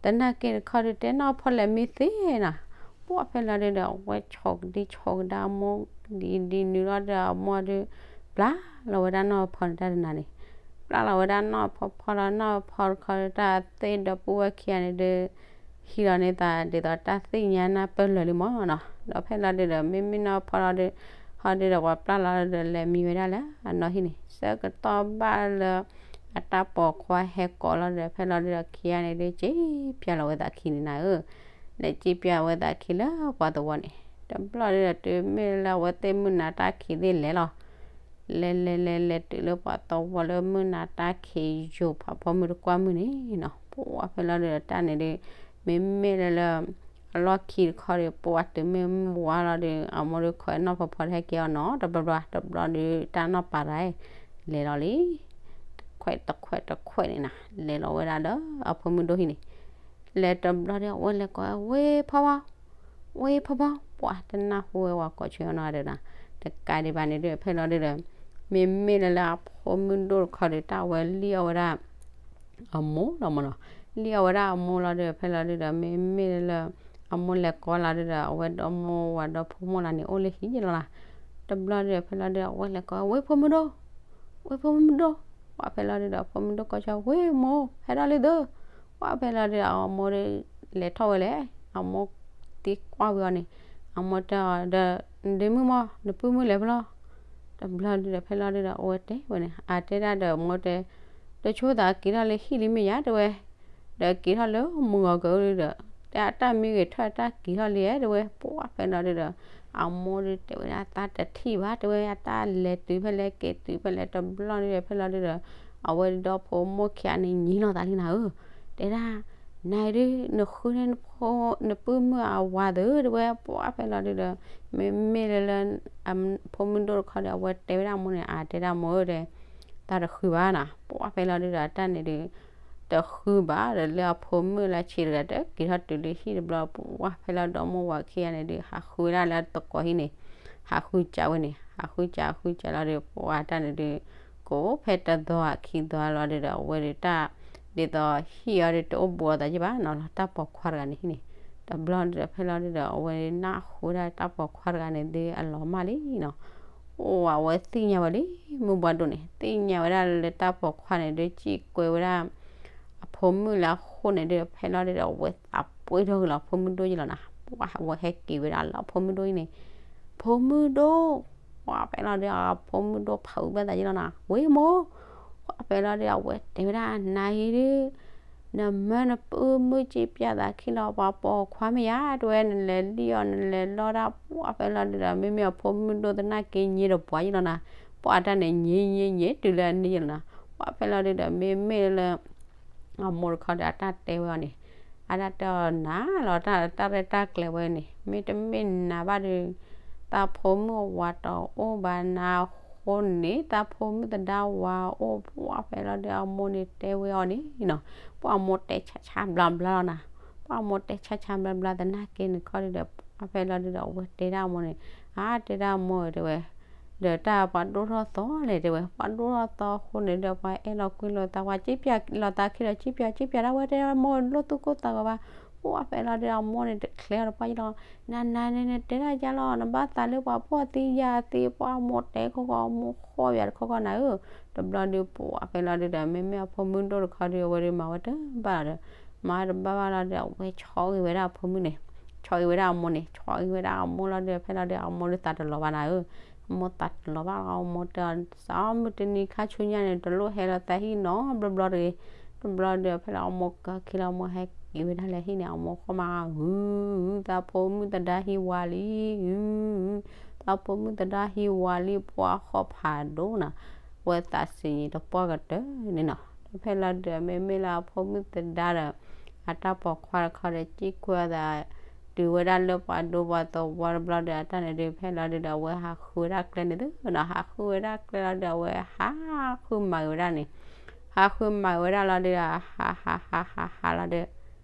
တနာ်က့တခီဒုး တဲနီၢ်ဖီလဲၤမံသ့နီၤ, ပှၢ်ဖဲလီၤဒုးဒီး အဝဲဆီၣ်ကဒံဆီၣ်ကဒါအမိၢ် ဒ်ဒ်နုၤလီၤဒီးအမိၢ်ဒုး ပျၢ်လီၤဝဲဒၣ်နီၢ်ဖီန့ၣ်တၢ်တနၤန့ၣ်, ပျၢ်လီၤဝဲဒၣ်နီၢ်ဖီဖီလီၤ နီၢ်ဖီတခီဒုး တၢ်သ့ၣ်ဒီပုၢ်ဝဲၢ်ခံဂၤန့ၣ်ဒုး ဟံးလီၤန့ၢ်သးဒ်သိးတၢ်သ့ၣ်ညါနၢ်ပၢၢ်လၢာ်လံမးနီၤ, ဒီးဖဲလီၤဒုးဒီး မ့မ့ၢ်နီၢ်ဖီလီၤဒုး ဟီဒုးဒီးပှၤပျၢ်လီၤဒီးလဲၤမံဝဲဒၣ်လၢအနီၢ်ဟံၣ်န့ၣ် ဆၢကတီၢ်ဘၣ်လၢ အတၢ်ပိာ်ခွါဟဲကိးလီၤဒီး ဖဲလီၤဒုးဒီးခံဂၤန့ၣ်ဒုး စံၣ်ပၠးလီၤဝဲသးခံန့ၣ်နၤဧၢ, လဲၤစံၣ်ပၠးဝဲသးခံလၢပှၤသဝီန့ၣ် တဘျီဒုးဒီးတုၤမ့ၢ်လၢအဝဲသ့ၣ်မုၢ်နၤတၢ်ခံးသ့ၣ်လဲၤလီၤ လဲၤလဲၤလဲၤလဲၤတုၤလၢပှၤသဝီလၢမုၢ်နၤတၢ်ခံးယိာ်ဖးဖီမုၢ်တကွၢ်မုၢ်န့ၣ်နီၤ, ပှၢ်ဖဲလီၤဒုးဒီးတၢ်န့ၣ်ဒုး မ့မ့ၢ်လၢလၢ အလီၢ်ခံတခီဒီး ပှၢ်တုၤမ့ၢ်မုၢ်ဝါလီၤဒီး အမိၢ်ဒုးခိးနီၢ်ဖီဖီတဟဲက့ၤအီၤနီၤ တဘျီဘျီ တဘျီဒုးတၢ်နီၢ်ပာ်တၢ် လဲၤလီၤလံ တခွဲးတခွဲးတခွဲးန့ၣ်နၤ လဲၤလီၤဝဲဒၣ်ဒီးအဖိမုၣ်ဒိၣ်ဟံၣ်န့ၣ် လဲၤတဘျီဒီး အဝဲလဲၤကိး ဝ့ၢ်ဖီဘီ ဝ့ၢ်ဖီဘီ ပှၢ်တနၢ်ဟူဝဲဝဲကိးဆၢနီၤဒီးနၤ တကးဒံးဘၣ်န့ၣ်ဒုး ဖဲလီၤဒုးဒီး မ့မ့ၢ်လၢလၢအဖိမုၣ်ဒိၣ်တခီဒီး တၢ်ဝဲလံၣ်အီၣ်ဝဲဒၣ် အမိၢ်လီၤမးနီၤ, လံၣ်အီၣ်ဝဲဒၣ်အမိၢ်လီၤဒီး ဖဲလီၤဒုးဒီး မ့မ့ၢ်လၢ အမိၢ်လဲၤကိးလီၤဒုးဒီး အဝဲဒီမိၢ်ဝၤဒီဖိမိၢ်လီၤန့ၣ် အိၣ်လၢဟံၣ်ယဲလီၤနၤ, တဘျီဒုးဒီး ဖဲလီၤဒုးဒီး အဝဲလဲၤကိး ဝ့ၢ်ဖိမုၣ်ဒိၣ် ဝ့ၢ်ဖိမုၣ်ဒိၣ်, ပှၢ်ဖဲလီၤဒုးဒီး ဖိမုၣ်ဒိၣ်ကိးဆၢ ဝ့ၢ်မိၢ် ဟဲထီၣ်လံသု, ပှၢ်ဖဲလီၤဒုးဒီး အမိၢ်ဒုး လဲၤထီၣ်ဝဲလဲၣ်, အမိၢ်သံကွၢ်ဝံၤအီၤန့ၣ်, အမိၢ်တဲအီၤဒီး နဒ့မုၣ်မး နပုၢ်မုၣ်လဲၤဖဲလဲၣ်, တဘျီဒုးဒီး ဖဲလီၤဒုးဒီး အဝဲတဲဝဲန့ၣ် အတဲဒၣ်ဒီးမိၢ်တဲ, တဆိသးက့ၤထီၣ်လၢဟံၣ်လံမ့ၢ်ယါ တဲဝဲ, ဒီးက့ၤထီၣ်လၢမုၢ်ဂီၤကဒုးဒီး, တၢ်တၢ်မံဂ့ၤထီၣ်တၢ်က့ၤထီၣ်လံဧါ တဲဝဲ, ပှၢ်ဖဲလီၤဒုးဒီး အမိၢ်ဒုးတဲဝဲဒၣ် သးတထံၣ်ဘၣ် တဲဝဲ အတၢ်လဲၤတုၤဖဲလဲၣ်က့ၤတုၤဖဲလဲၣ် တဘျီဒုးဒီး ဖဲလီၤဒုးဒီး အဝဲဒီဖိမိၢ်ခံဂၤန့ၣ် ငြံလီၤသးလံနၤဧၢ, တဲဒၣ် နၤဒုး နဃုန့ၢ် နပုၢ်မုၣ်အဝၤသု တဲဝဲ, ပှၢ်ဖဲလီၤဒုးဒီး မ့မ့ၢ်လၢလၢ အဖိမုၣ်ဒိၣ်တခီဒီး အဝဲတဲဝဲဒၣ်အမိၢ်န့ၣ် အတဲဒၣ်မိၢ်ဧၢ တဲ, သးတဃုဘၣ်နၤ, ပှၢ်ဖဲလီၤဒုးဒီး အတၢ်န့ၣ်ဒုး တဃုဘၣ်ဒီးလၢအဖိမုၣ်လၢဆံးတဂၤဒီး က့ၤထီၣ်တုၤလၢဟံၣ်တဘျီ ပှၢ်ဖဲလီၤဒီမိၢ်ဝၤခံဂၤန့ၣ်ဒုး ဟးဃုဝဲဒၣ်လၢသကိးဟံၣ်န့ၣ်, ဟးဃုစးဝဲန့ၣ် ဟးဃုစး ဟးဃုစးလီၤဒီး ပှၢ်တၢ်န့ၣ်ဒုး ကိးဖဲတသီခံသီလီၤဒုးဒီး အဝဲဒုးတၢ် ဒ်သိးဟံၣ်အီၤဒုးတအိၣ်ဘူးအသးယ့ၢ်ဘၣ်နီၤလီၤ တၢ်ပိာ်ခွါတဂၤန့ၣ်ဟံၣ်န့ၣ်, တဘျီဒုးဒီး ဖဲလီၤဒုးဒီး အဝဲနၢ်ဟူဝဲဒၣ်တၢ်ပိာ်ခွါတဂၤန့ၣ်ဒုးအလီၤမၢ်လံနီၤ, အိၣ်အဝဲသ့ၣ်ညါဝဲလံ မုၢ်ဘှီဒိၣ်န့ၣ် သ့ၣ်ညါဝဲဒၣ်လၢတၢ်ပိာ်ခွါန့ၣ်ဒုး စံၣ်ကွဲဝဲဒၣ် အဖိမုၣ်လၢအဃိန့ၣ်ဒုး ဖဲလီၤဒုးဒီး အဝဲသးပှ့ၤထီၣ်က့ၤလီၤ ဖိမုၣ်ဒိၣ်ယ့ၢ်လီၤနၤ, ပှၢ်အဝဲဟဲက့ၤဝဲဒၣ်လၢအဖိမုၣ်ဒိၣ်အံၤန့ၣ်, ဖိမုၣ်ဒိၣ် ပှၢ်ဖဲလီၤဒုး အဖိမုၣ်ဒိၣ်ဖုးဘၣ်သးယ့ၢ်လီၤနၤ, ဝ့ၢ်မိၢ်, ပှၢ်ဖဲလီၤဒုး အဝဲတဲဝဲဒၣ် နၤအံၤဒုး နမၢနပုၢ်မုၣ်စံၣ်ပၠးသးခံလီၤ ပှၤပိာ်ခွါမ့ၢ်ယါ တဲဝဲ နလဲၤလံၣ်အီၤ နလဲၤလီတၢ် ပှၢ်ဖဲလီၤဒုးဒီး မ့မ့ၢ်အဖိမုၣ်ဒိၣ်သနာ်က့ ညံတပှၢ်ယ့ၢ်လီၤနၤ, ပှၢ်အတၢ်န့ၣ် ညံညံညံတုၤလၢအနံၣ်ယ့ၢ်လီၤနၤ, ပှၢ်ဖဲလီၤဒုးဒီး မ့မ့ၢ်လၢ အမိၢ်တခီဒီး အတၢ်တဲဝဲအီၤန့ၣ်, အတၢ်တဲအီၤနၤလီၤ တၢ်တၢ်ရဲၣ်တၢ်ကျဲၤဝဲန့ၣ် မ့တမ့ၢ်နၤဘၣ်ဒီး သးဖိမုၣ်အဝၤတအိၣ်ဘၣ်နၤအဃိန့ၣ် သးဖိမုၣ်သဒါဝၤအိၣ် ပှၢ်ဖဲလီၤဒုး အမိၢ်န့ၣ်တဲဝဲအီၤန့ၣ်နီၤ, ပှၢ်အမိၢ်တဲဆါဆါဘျါဘျါလီၤနၤ, ပှၢ်အမိၢ်တဲဆါဆါဘျါဘျါသနာ်က့န့ၣ်ခီဒုးဒီး ပှၢ်ဖဲလီၤဒုးဒီး အဝဲတဲဒၣ်အမိၢ်န့ၣ်, အါ တဲဒၣ်အမိၢ်ဧၢ တဲဝဲ ဒီးတၢ်ပှၤဒိၣ်ထီၣ်သီလဲၣ် တဲဝဲ ပှၤဒိၣ်ထီၣ်သီအဃိန့ၣ်ဒီး ပှၤအဲၣ်လီၤကွံလိာ်သး ပှၤစံၣ်ပၠးလိာ်သးခံဒီး စံၣ်ပၠး စံၣ်ပၠးဒၣ်ဝဲ တဲမိၢ်လိၣ်သူၣ်ကိၢ်သးဂီၤဘၣ်, ပှၢ်ဖဲလီၤဒုး အမိၢ်န့ၣ်တချ့အီၤတပှၢ်ယ့ၢ်လီၤ, နၤနၤန့ၣ် နတဲဒၣ်ယါလီၤ နဘၣ်သးလၢပှၤဖှီၣ်သံယာ်သံ ပှၢ်အမိၢ်တဲခီခီ အမိၢ်ဃီၣ်ယၤတခီခီနၤဧၢ, တဘျီဒုး ပှၢ်ဖဲလီၤဒုးဒီး မ့မ့ၢ်အဖိမုၣ်ဒိၣ်တခီဒုး အဝဲဒုးမၤဝဲတဘၣ်လီၤဒီး မၤဝဲတဘၣ်ဘၣ်လီၤဒီး အဝဲဆီၣ်ဂ့ၤဝဲဒၣ်အဖိမုၣ်န့ၣ်, ဆီၣ်ဂ့ၤဝဲဒၣ်အမိၢ်န့ၣ်, ဆီၣ်ဂ့ၤဝဲဒၣ်အမိၢ်လီၤဒီး ဖဲလီၤဒုး အမိၢ်ဒုးသးတလီၤဘၣ်နၤဧၢ, အမိၢ်သးတလီၤဘၣ်လီၤ အမိၢ်တဲအီၤ စးမုၢ်တနံၤခါဆူညါန့ၣ် တလိၣ်ဟဲလီၤသးဟံၣ်နီတဘျီဘျီတဂ့ၤ, တဘျီဒုး ဖဲလီၤအမိၢ်ကၢခံလီၤ အမိၢ်ဟဲက့ၤဝဲဒၣ်လၢဟံၣ်န့ၣ် အမိၢ်ဃီမး ဂုၤ သးဖိမုၣ်သဒါဟံၣ်ဝၤလံ, ဂုၤ သးဖိမုၣ်သဒါဟံၣ်ဝၤလံ ပှၢ်ဃီၣ်ဖးဒိၣ်နၤ, ဝဲသးစံးန့ၣ်တပှၢ်ကတၢၢ်န့ၣ်နီၤ, ဒီးဖဲလီၤဒုး မ့မ့ၢ်လၢအဖိမုၣ်သဒါဒီး အတၢ်ပိာ်ခွါတခီဒီး စံၣ်ကွဲသး တုၤဝဲဒၣ်လၢပှၤဒိပှၤသဝီတဘျီဒီး အတၢ်န့ၣ်ဒုး ဖဲလီၤဒုးဒီး အဝဲဟးဃုဝဲဒၣ်ကျဲန့ၣ်သုနီၤ, ဟးဃုဝဲဒၣ်ကျဲလီၤဒုး အဝဲဟးဃုမၤဂ့ၤဝဲဒၣ်န့ၣ်, ဟးဃုမၤဂ့ၤဝဲဒၣ်လီၤဒုး ဟးဟးဟးဟးဟးလီၤဒီး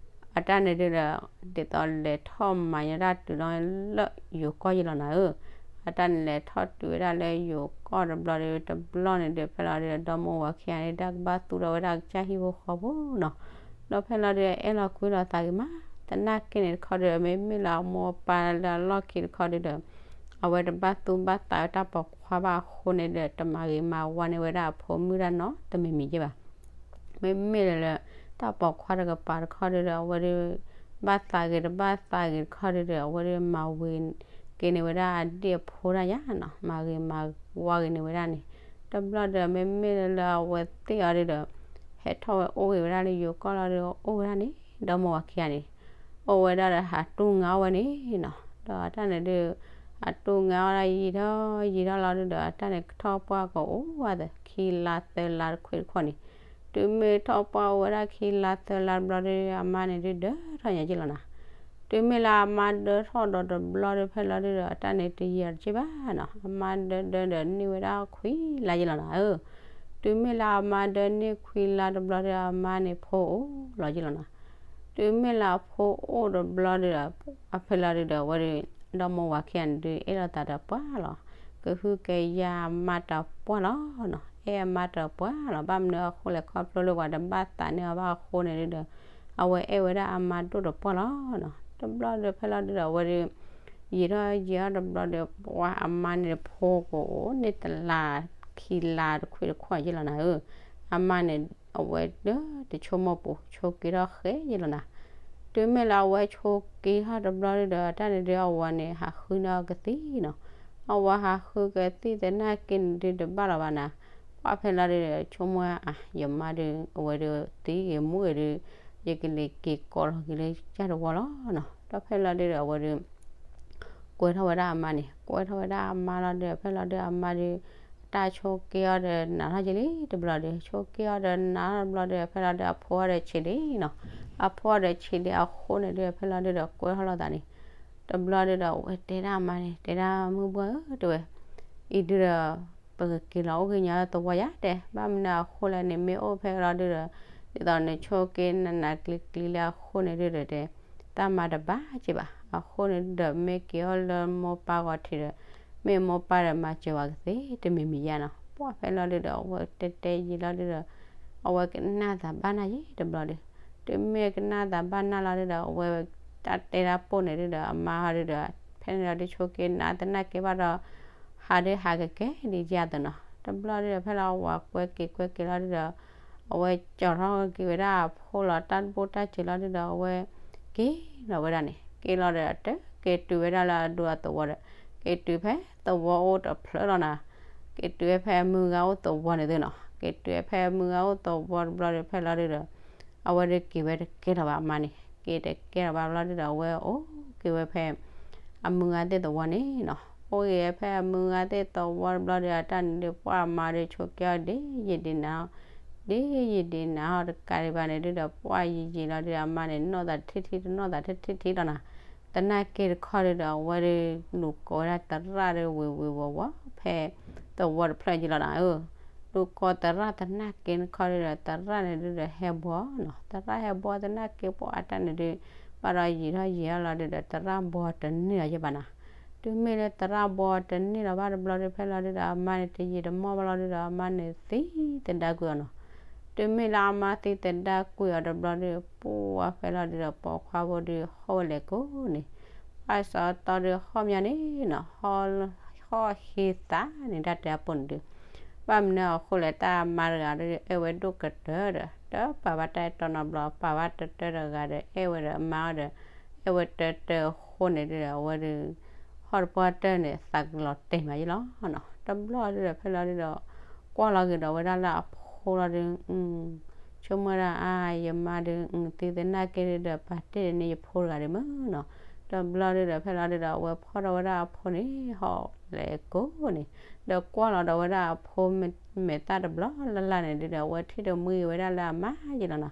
အတၢ်န့ၣ်ဒုးဒီး ဒ်သိးလဲၤထီၣ်မၤညီတၢ်တုၤလီၤလၢယိၤကီၢ်ယ့ၢ်လီၤနၤဧၢ, အတၢ်န့ၣ်လဲၤထီၣ်တုၤဝဲဒၣ်လၢယိၤကီၢ်တဘျီဒီး တဘျီန့ၣ်ဒီး ဖဲလီၤဒုးဒီး ဒီမိၢ်ဝၤခံဂၤန့ၣ် တၢ်ကဘၣ်သူၣ်ထီၣ်ဝဲဒၣ်ကစၢ်ဟံၣ်ဖိဃီဖိနီၤ. ဒီးဖဲလီၤဒုး အဲၣ်လီၤကွံလီၤသးဂ့ၤမး, သနာ်က့န့ၣ်တခီဒီး မ့မ့ၢ်လၢအမိၢ်အပၢ်လၢအလီၢ်ခံတခီဒုးဒီး အဝဲတဘၣ်သူၣ်ဘၣ်သးဝဲတၢ်ပိာ်ခွါဘၣ်အဃိန့ၣ်ဒီး တမၤဂ့ၤမၤဝါန့ၢ်ဝဲဒၣ်အဖိမုၣ်တၢ်နီတမံၤမံၤက့ဘၣ်. မ့မ့ၢ်လၢ တၢ်ပိာ်ခွါတကပၤတခီဒုးဒီး အဝဲဒုး ဘၣ်သးဂ့ၤတဘၣ်သးဂ့ၤတခီဒုးဒီး အဝဲဒုးမၤဝံၤက့ၤန့ၢ်ဝဲဒၣ်အဒ့ၣ်အဖိဒၣ်ယါနီၤ, မၤဂ့ၤမၤဝါဂ့ၤန့ၢ်ဝဲဒၣ်န့ၣ်. တဘျီဒီး မ့မ့ၢ်လၢအဝဲသ့ၣ်အီၤဒုးဒီး ဟဲထီၣ်ဝဲအိၣ်ဂ့ၤဝဲဒၣ်လၢယိၤကီၢ်လီၤဒီး အိၣ်ဝဲဒၣ်န့ၣ် ဒီမိၢ်ဝၤခံဂၤန့ၣ် အိၣ်ဝဲဒၣ်ဒီး ဟးတူၢ်ငါအီၣ်ဝဲန့ၣ်နီၤ. ဒီးအတၢ်န့ၣ်ဒုး ဟးတူၢ်ငါအီၣ်ဒၣ်ယံာ်ထီၣ်ယံာ်ထီၣ်လီၤဒုးဒီး အတၢ်န့ၣ်ထီၣ်ပှၢ်ကအိၣ်ဝဲသ့ၣ် ခံလါသၢလါတခွံတခီန့ၣ်, တုၤမ့ၢ်ထီၣ်ပှၢ်အိၣ်ဝဲဒၣ်ခံလါသၢလါတဘျီဒီး အမါန့ၣ်ဒုးဒၢထီၣ်ညါက့လီၤနီၤ. တုၤမ့ၢ်လၢအမါဒၢထီၣ်ဒီးတဘျီဒီး ဖဲလီၤဒုးဒီး အတၢ်န့ၣ်တယံာ်တက့ဘၣ်နီၤ, အမါဒၢဒၢဒီးန့ၢ်ဝဲဒၣ်ခွံလါက့လီၤနီၤ. အၢ တုၤမ့ၢ်လၢအမါဒၢန့ၢ်ခွံလါတဘျီဒီး အမါန့ၣ်ဖိအိၣ်လီၤက့လီၤနီၤ. တုၤမ့ၢ်လၢအဖိအိၣ်တဘျီဒီး အဖဲလီၤဒုးဒီး အဝဲဒုး ဒီမိၢ်ဝၤခံဂၤန့ၣ်ဒုး အဲၣ်လိာ်သးတပှၢ်လီၤ, ကဟုကယာ်အမါတပှၢ်လီၤနီၤ, အဲၣ်အမါတပှၢ်လီၤ. ဘၣ်မနုၤအဃိလဲၣ် ခီဖျိလၢပှၤတဘၣ်သးန့ၢ်အီၤဘၣ်အဃိန့ၣ်ဒုးဒီး အဝဲအဲၣ်ဝဲဒၣ်အမါဒိၣ်တပှၢ်လီၤနီၤ. တဘျီဒီးဖဲလီၤဒုးဒီး အဝဲဒုး ယံာ်ထီၣ်ယံာ်ထီၣ်တဘျီဒီး ပှၤအမါန့ၣ်ဖိကအိၣ်န့ၢ်တလါ ခံလါတခွံတခီက့လီၤနီၤ. အၢ အမါန့ၣ် အဝဲဒၢတဆိကမိၣ်ပူၤ ဆိးက့ထီၣ်ဃဲက့လီၤနီၤ. တုၤမ့ၢ်လၢအဝဲဆိးက့ထီၣ်တဘျီဒုးဒီး တၢ်န့ၣ်ဒုးအဝၤန့ၣ် ဟးဃုန့ၢ်အီၤကသံၣ်နီၤ. အဝၤဟးဃုကသံၣ်သနာ်က့န့ၣ်ဒုးတဘၣ်လီၤဘၣ်နီၤ. ပှၢ်ဖဲလီၤဒုးဒီး ဆိကမိၣ်အါ ယမါဒုး အဝဲဒုးသံဂ့ၤမူဂ့ၤဒုး ယကလဲၤက့ၤကိးလီၤက့ၤလၢကၢ်တဝီလီၤနီၤ. ဒီးဖဲလီၤဒုးဒီး အဝဲဒုး ကွဲထီၣ်ဝဲဒၣ်အမါန့ၣ် ကွဲထီၣ်ဝဲဒၣ်အမါလီၤဒုး ဖဲလီၤဒုးအမါဒုး တၢ်ဆိးက့အီၤဒီးနးထီၣ်က့လံတဘျီဒီး ဆိးက့အီၤဒီးနးထီၣ်တဘျီဒီး ဖဲလီၤဒုးအဖိအီၤဒီးဆံးလံနီၤ. အဖိအီၤဒီးဆံးလံအဃိန့ၣ်ဒုး ဖဲလီၤဒုးဒီးကွဲထီၣ်လိာ်သးန့ၣ် တဘျီဒုးဒီး အဝဲတဲဒၣ်အမါန့ၣ် တဲဒၣ်မုၢ်ဘှၢ်ဧၢ တဲဝဲ အံၤဒုးဒီး ပကက့ၤလီၤအိၣ်က့ၤညါသဝီယါတဲ ဘၣ်မနုၤအဃိလဲၣ်န့ၣ် မ့ၢ်အိၣ်ဖဲလီၤဒုးဒီး ဒ်သိးနဆိးက့နးနးကျံၤကျံၤလၢအဃိန့ၣ်ဒုးဒီးတဲ တၢ်မၤတဘၣ်က့ဘၣ်. အဃိန့ၣ်ဒုးဒီး မ့ၢ်က့ၤအီၤလၢမိၢ်ပၢ်ဂီၤထံးဒီး မ့ၢ်မိၢ်ပၢ်ဒီးမၤစၢၤဝဲကသ့တမံၤမံၤယါနီၤ. ပှၢ်ဖဲလီၤဒုးဒီး အဝဲတဲတဲယံာ်လီၤဒုးဒီး အဝဲကနၣ်သးဘၣ်နၢ်ယံာ်တဘျီဒီး တုၤမ့ၢ်ကနၣ်သးဘၣ်နၢ်လီၤဒုးဒီး အဝဲတၢ်တဲတၢ်ပိၢ်န့ၣ်ဒုးဒီး အမါဟီဒုးဒီး ဖဲန့ၣ်လီၤဒုးဆိးက့နးသနာ်က့ဘၣ်ဒီး ဟးဒုးဟးကကဲဒ်ယါသနီၤ. တဘျီဒုးဒီးဖဲလီၤအဝၤကွဲက့ၤကွဲက့ၤလီၤဒုးဒီး အဝဲကၠီၤထီၣ်က့ၤဝဲဒၣ်အဖိလီၤ တၢ်တဘူၣ်တၢ်စံးလီၤဒုးဒီး အဝဲက့ၤလီၤဝဲဒၣ်န့ၣ် က့ၤလီၤဒီးတက့ၤတုၤဝဲဒၣ်လၢအဒူအသဝီဒီး က့ၤတုၤဖဲသဝီအိၣ်တဖျၢၣ်လီၤနီၤ. က့ၤတုၤဝဲဖဲအမုၢ်ဂၤအိၣ်သဝီန့ၣ်သုနီၤ. က့ၤတုၤဝဲဖဲအမုၢ်ဂၤအိၣ်သဝီတဘျီဒီးဖဲလီၤဒုးဒီး အဝဲဒုးက့ၤဝဲတကဲလီၤဘၣ်အမါန့ၣ် က့ၤတကဲလီၤဘၣ်ဘျီဒုးဒီး အဝဲအိၣ်က့ၤဝဲဖဲ အမုၢ်ဂၤသ့ၣ်သဝီန့ၣ်နီၤ. အိၣ်က့ၤဖဲအမုၢ်ဂၤသ့ၣ်သဝီတဘျီဒီး အတၢ်န့ၣ်ဒုး ပှၢ်အမါဒုးဆိးက့အီၤဒ်ယံာ်ဒ်နး ဒ်ယံာ်ဒ်နးဟီၣ်တကးဒံးဘၣ်န့ၣ်ဒုးဒီး ပှၢ်ယံာ်ယံာ်လီၤဒုးဒီး အမါန့ၣ် နီၢ်သးထံထံတနီၢ်သးထံထံထံလီၤနီၤ. သနာ်က့တခီဒုးဒီး အဝဲဒုး လူၤကိးဝဲဒၣ်သရၣ်ဒုးဝ့ၤဝ့ၤဝီၤဝီၤ ဖဲသဝီတဖျၢၣ်က့လီၤနီၤ. အၢ လူၤကိးသရၣ်သနာ်က့တခီဒုးဒီး သရၣ်န့ၣ်ဒုးဒီးဟဲဘှီနီၤ. သရၣ်ဟဲဘှီသနာ်က့ ပှၢ်အတၢ်န့ၣ်ဒုး ဘၣ်ဒီးယံာ်ထီၣ်ယံာ်ထီၣ်လီၤဒုးဒီး သရၣ်ဘှီတန့ၢ်လီၤယဲဘၣ်နီၤ. တုၤမ့ၢ်လၢသရၣ်ဘှီတန့ၢ်လီၤဘၣ်တဘျီဒုး ဖဲလီၤဒုးဒီး အမါန့ၣ်တယံာ်တမီၢ်ဘၣ်လီၤဒုးဒီး အမါန့ၣ်သံသဒၣ်ကွံာ်အီၤနီၤ. တုၤမ့ၢ်လၢအမါသံသဒၣ်ကွံာ်အီၤတဘျီဒုး ပှၢ်ဖဲလီၤဒုးဒီး ပိာ်ခွါဖိဒုးဟီၣ်ဝဲလဲၤကိးန့ၣ် ဘၣ်စီၤတီဒုးဟီၣ်မးန့ၣ်နီၤ ဟီၣ်ဟ့သးန့ၣ် တၢ်တဲအပိၢ်န့ၣ်ဒုး ဘၣ်မနုၤအဃိလဲၣ် တၢ်မါတဂၤဒုး အဲၣ်ဝဲဒိၣ်ကတၢၢ်ဒီး တပာ်ဘၣ်တၢ်အဲၣ်တီနီတဘျီ ပာ်ဘၣ်တၢတၢတဂၤဒီး အဲၣ်ဝဲဒီးအမါအီၤဒီး အဲၣ်ဝဲတၢတၢအဃိန့ၣ်ဒုးဒီး အဝဲဒုး ဟီၣ်တပှၢ်တၢၢ်န့ၣ် သးကလီၤတဲာ်မးယဲလီၤနီၤ. တဘျီဒုးဒီး ဖဲလီၤဒုးဒီး ကွၢ်လီၤက့ၤဒီးဝဲဒၣ်လၢအဖိလီၤဒုး ဆိကမိၣ်ဝဲဒၣ် အါ ယမါဒုး သံသနာ်က့ဒုးဒီး ပာ်တ့ၢ်ဒ်န့ၣ်ယဖိတဂၤဒုးမ့ၢ်နီၤ. တဘျီဒုးဒီး ဖဲလီၤဒုးဒီး အဝဲဖီၣ်ထီၣ်ဝဲဒၣ်အဖိန့ၣ် ဟီၣ်လဲၤကိးန့ၣ် ဒီးကွၢ်လီၤဒီးဝဲဒၣ်အဖိမဲာ်သၣ်တဘျီလၢ်လၢ်န့ၣ်ဒုးဒီး အဝဲထံၣ်တမှံဝဲဒၣ်လၢအမါယဲလီၤနီၤ.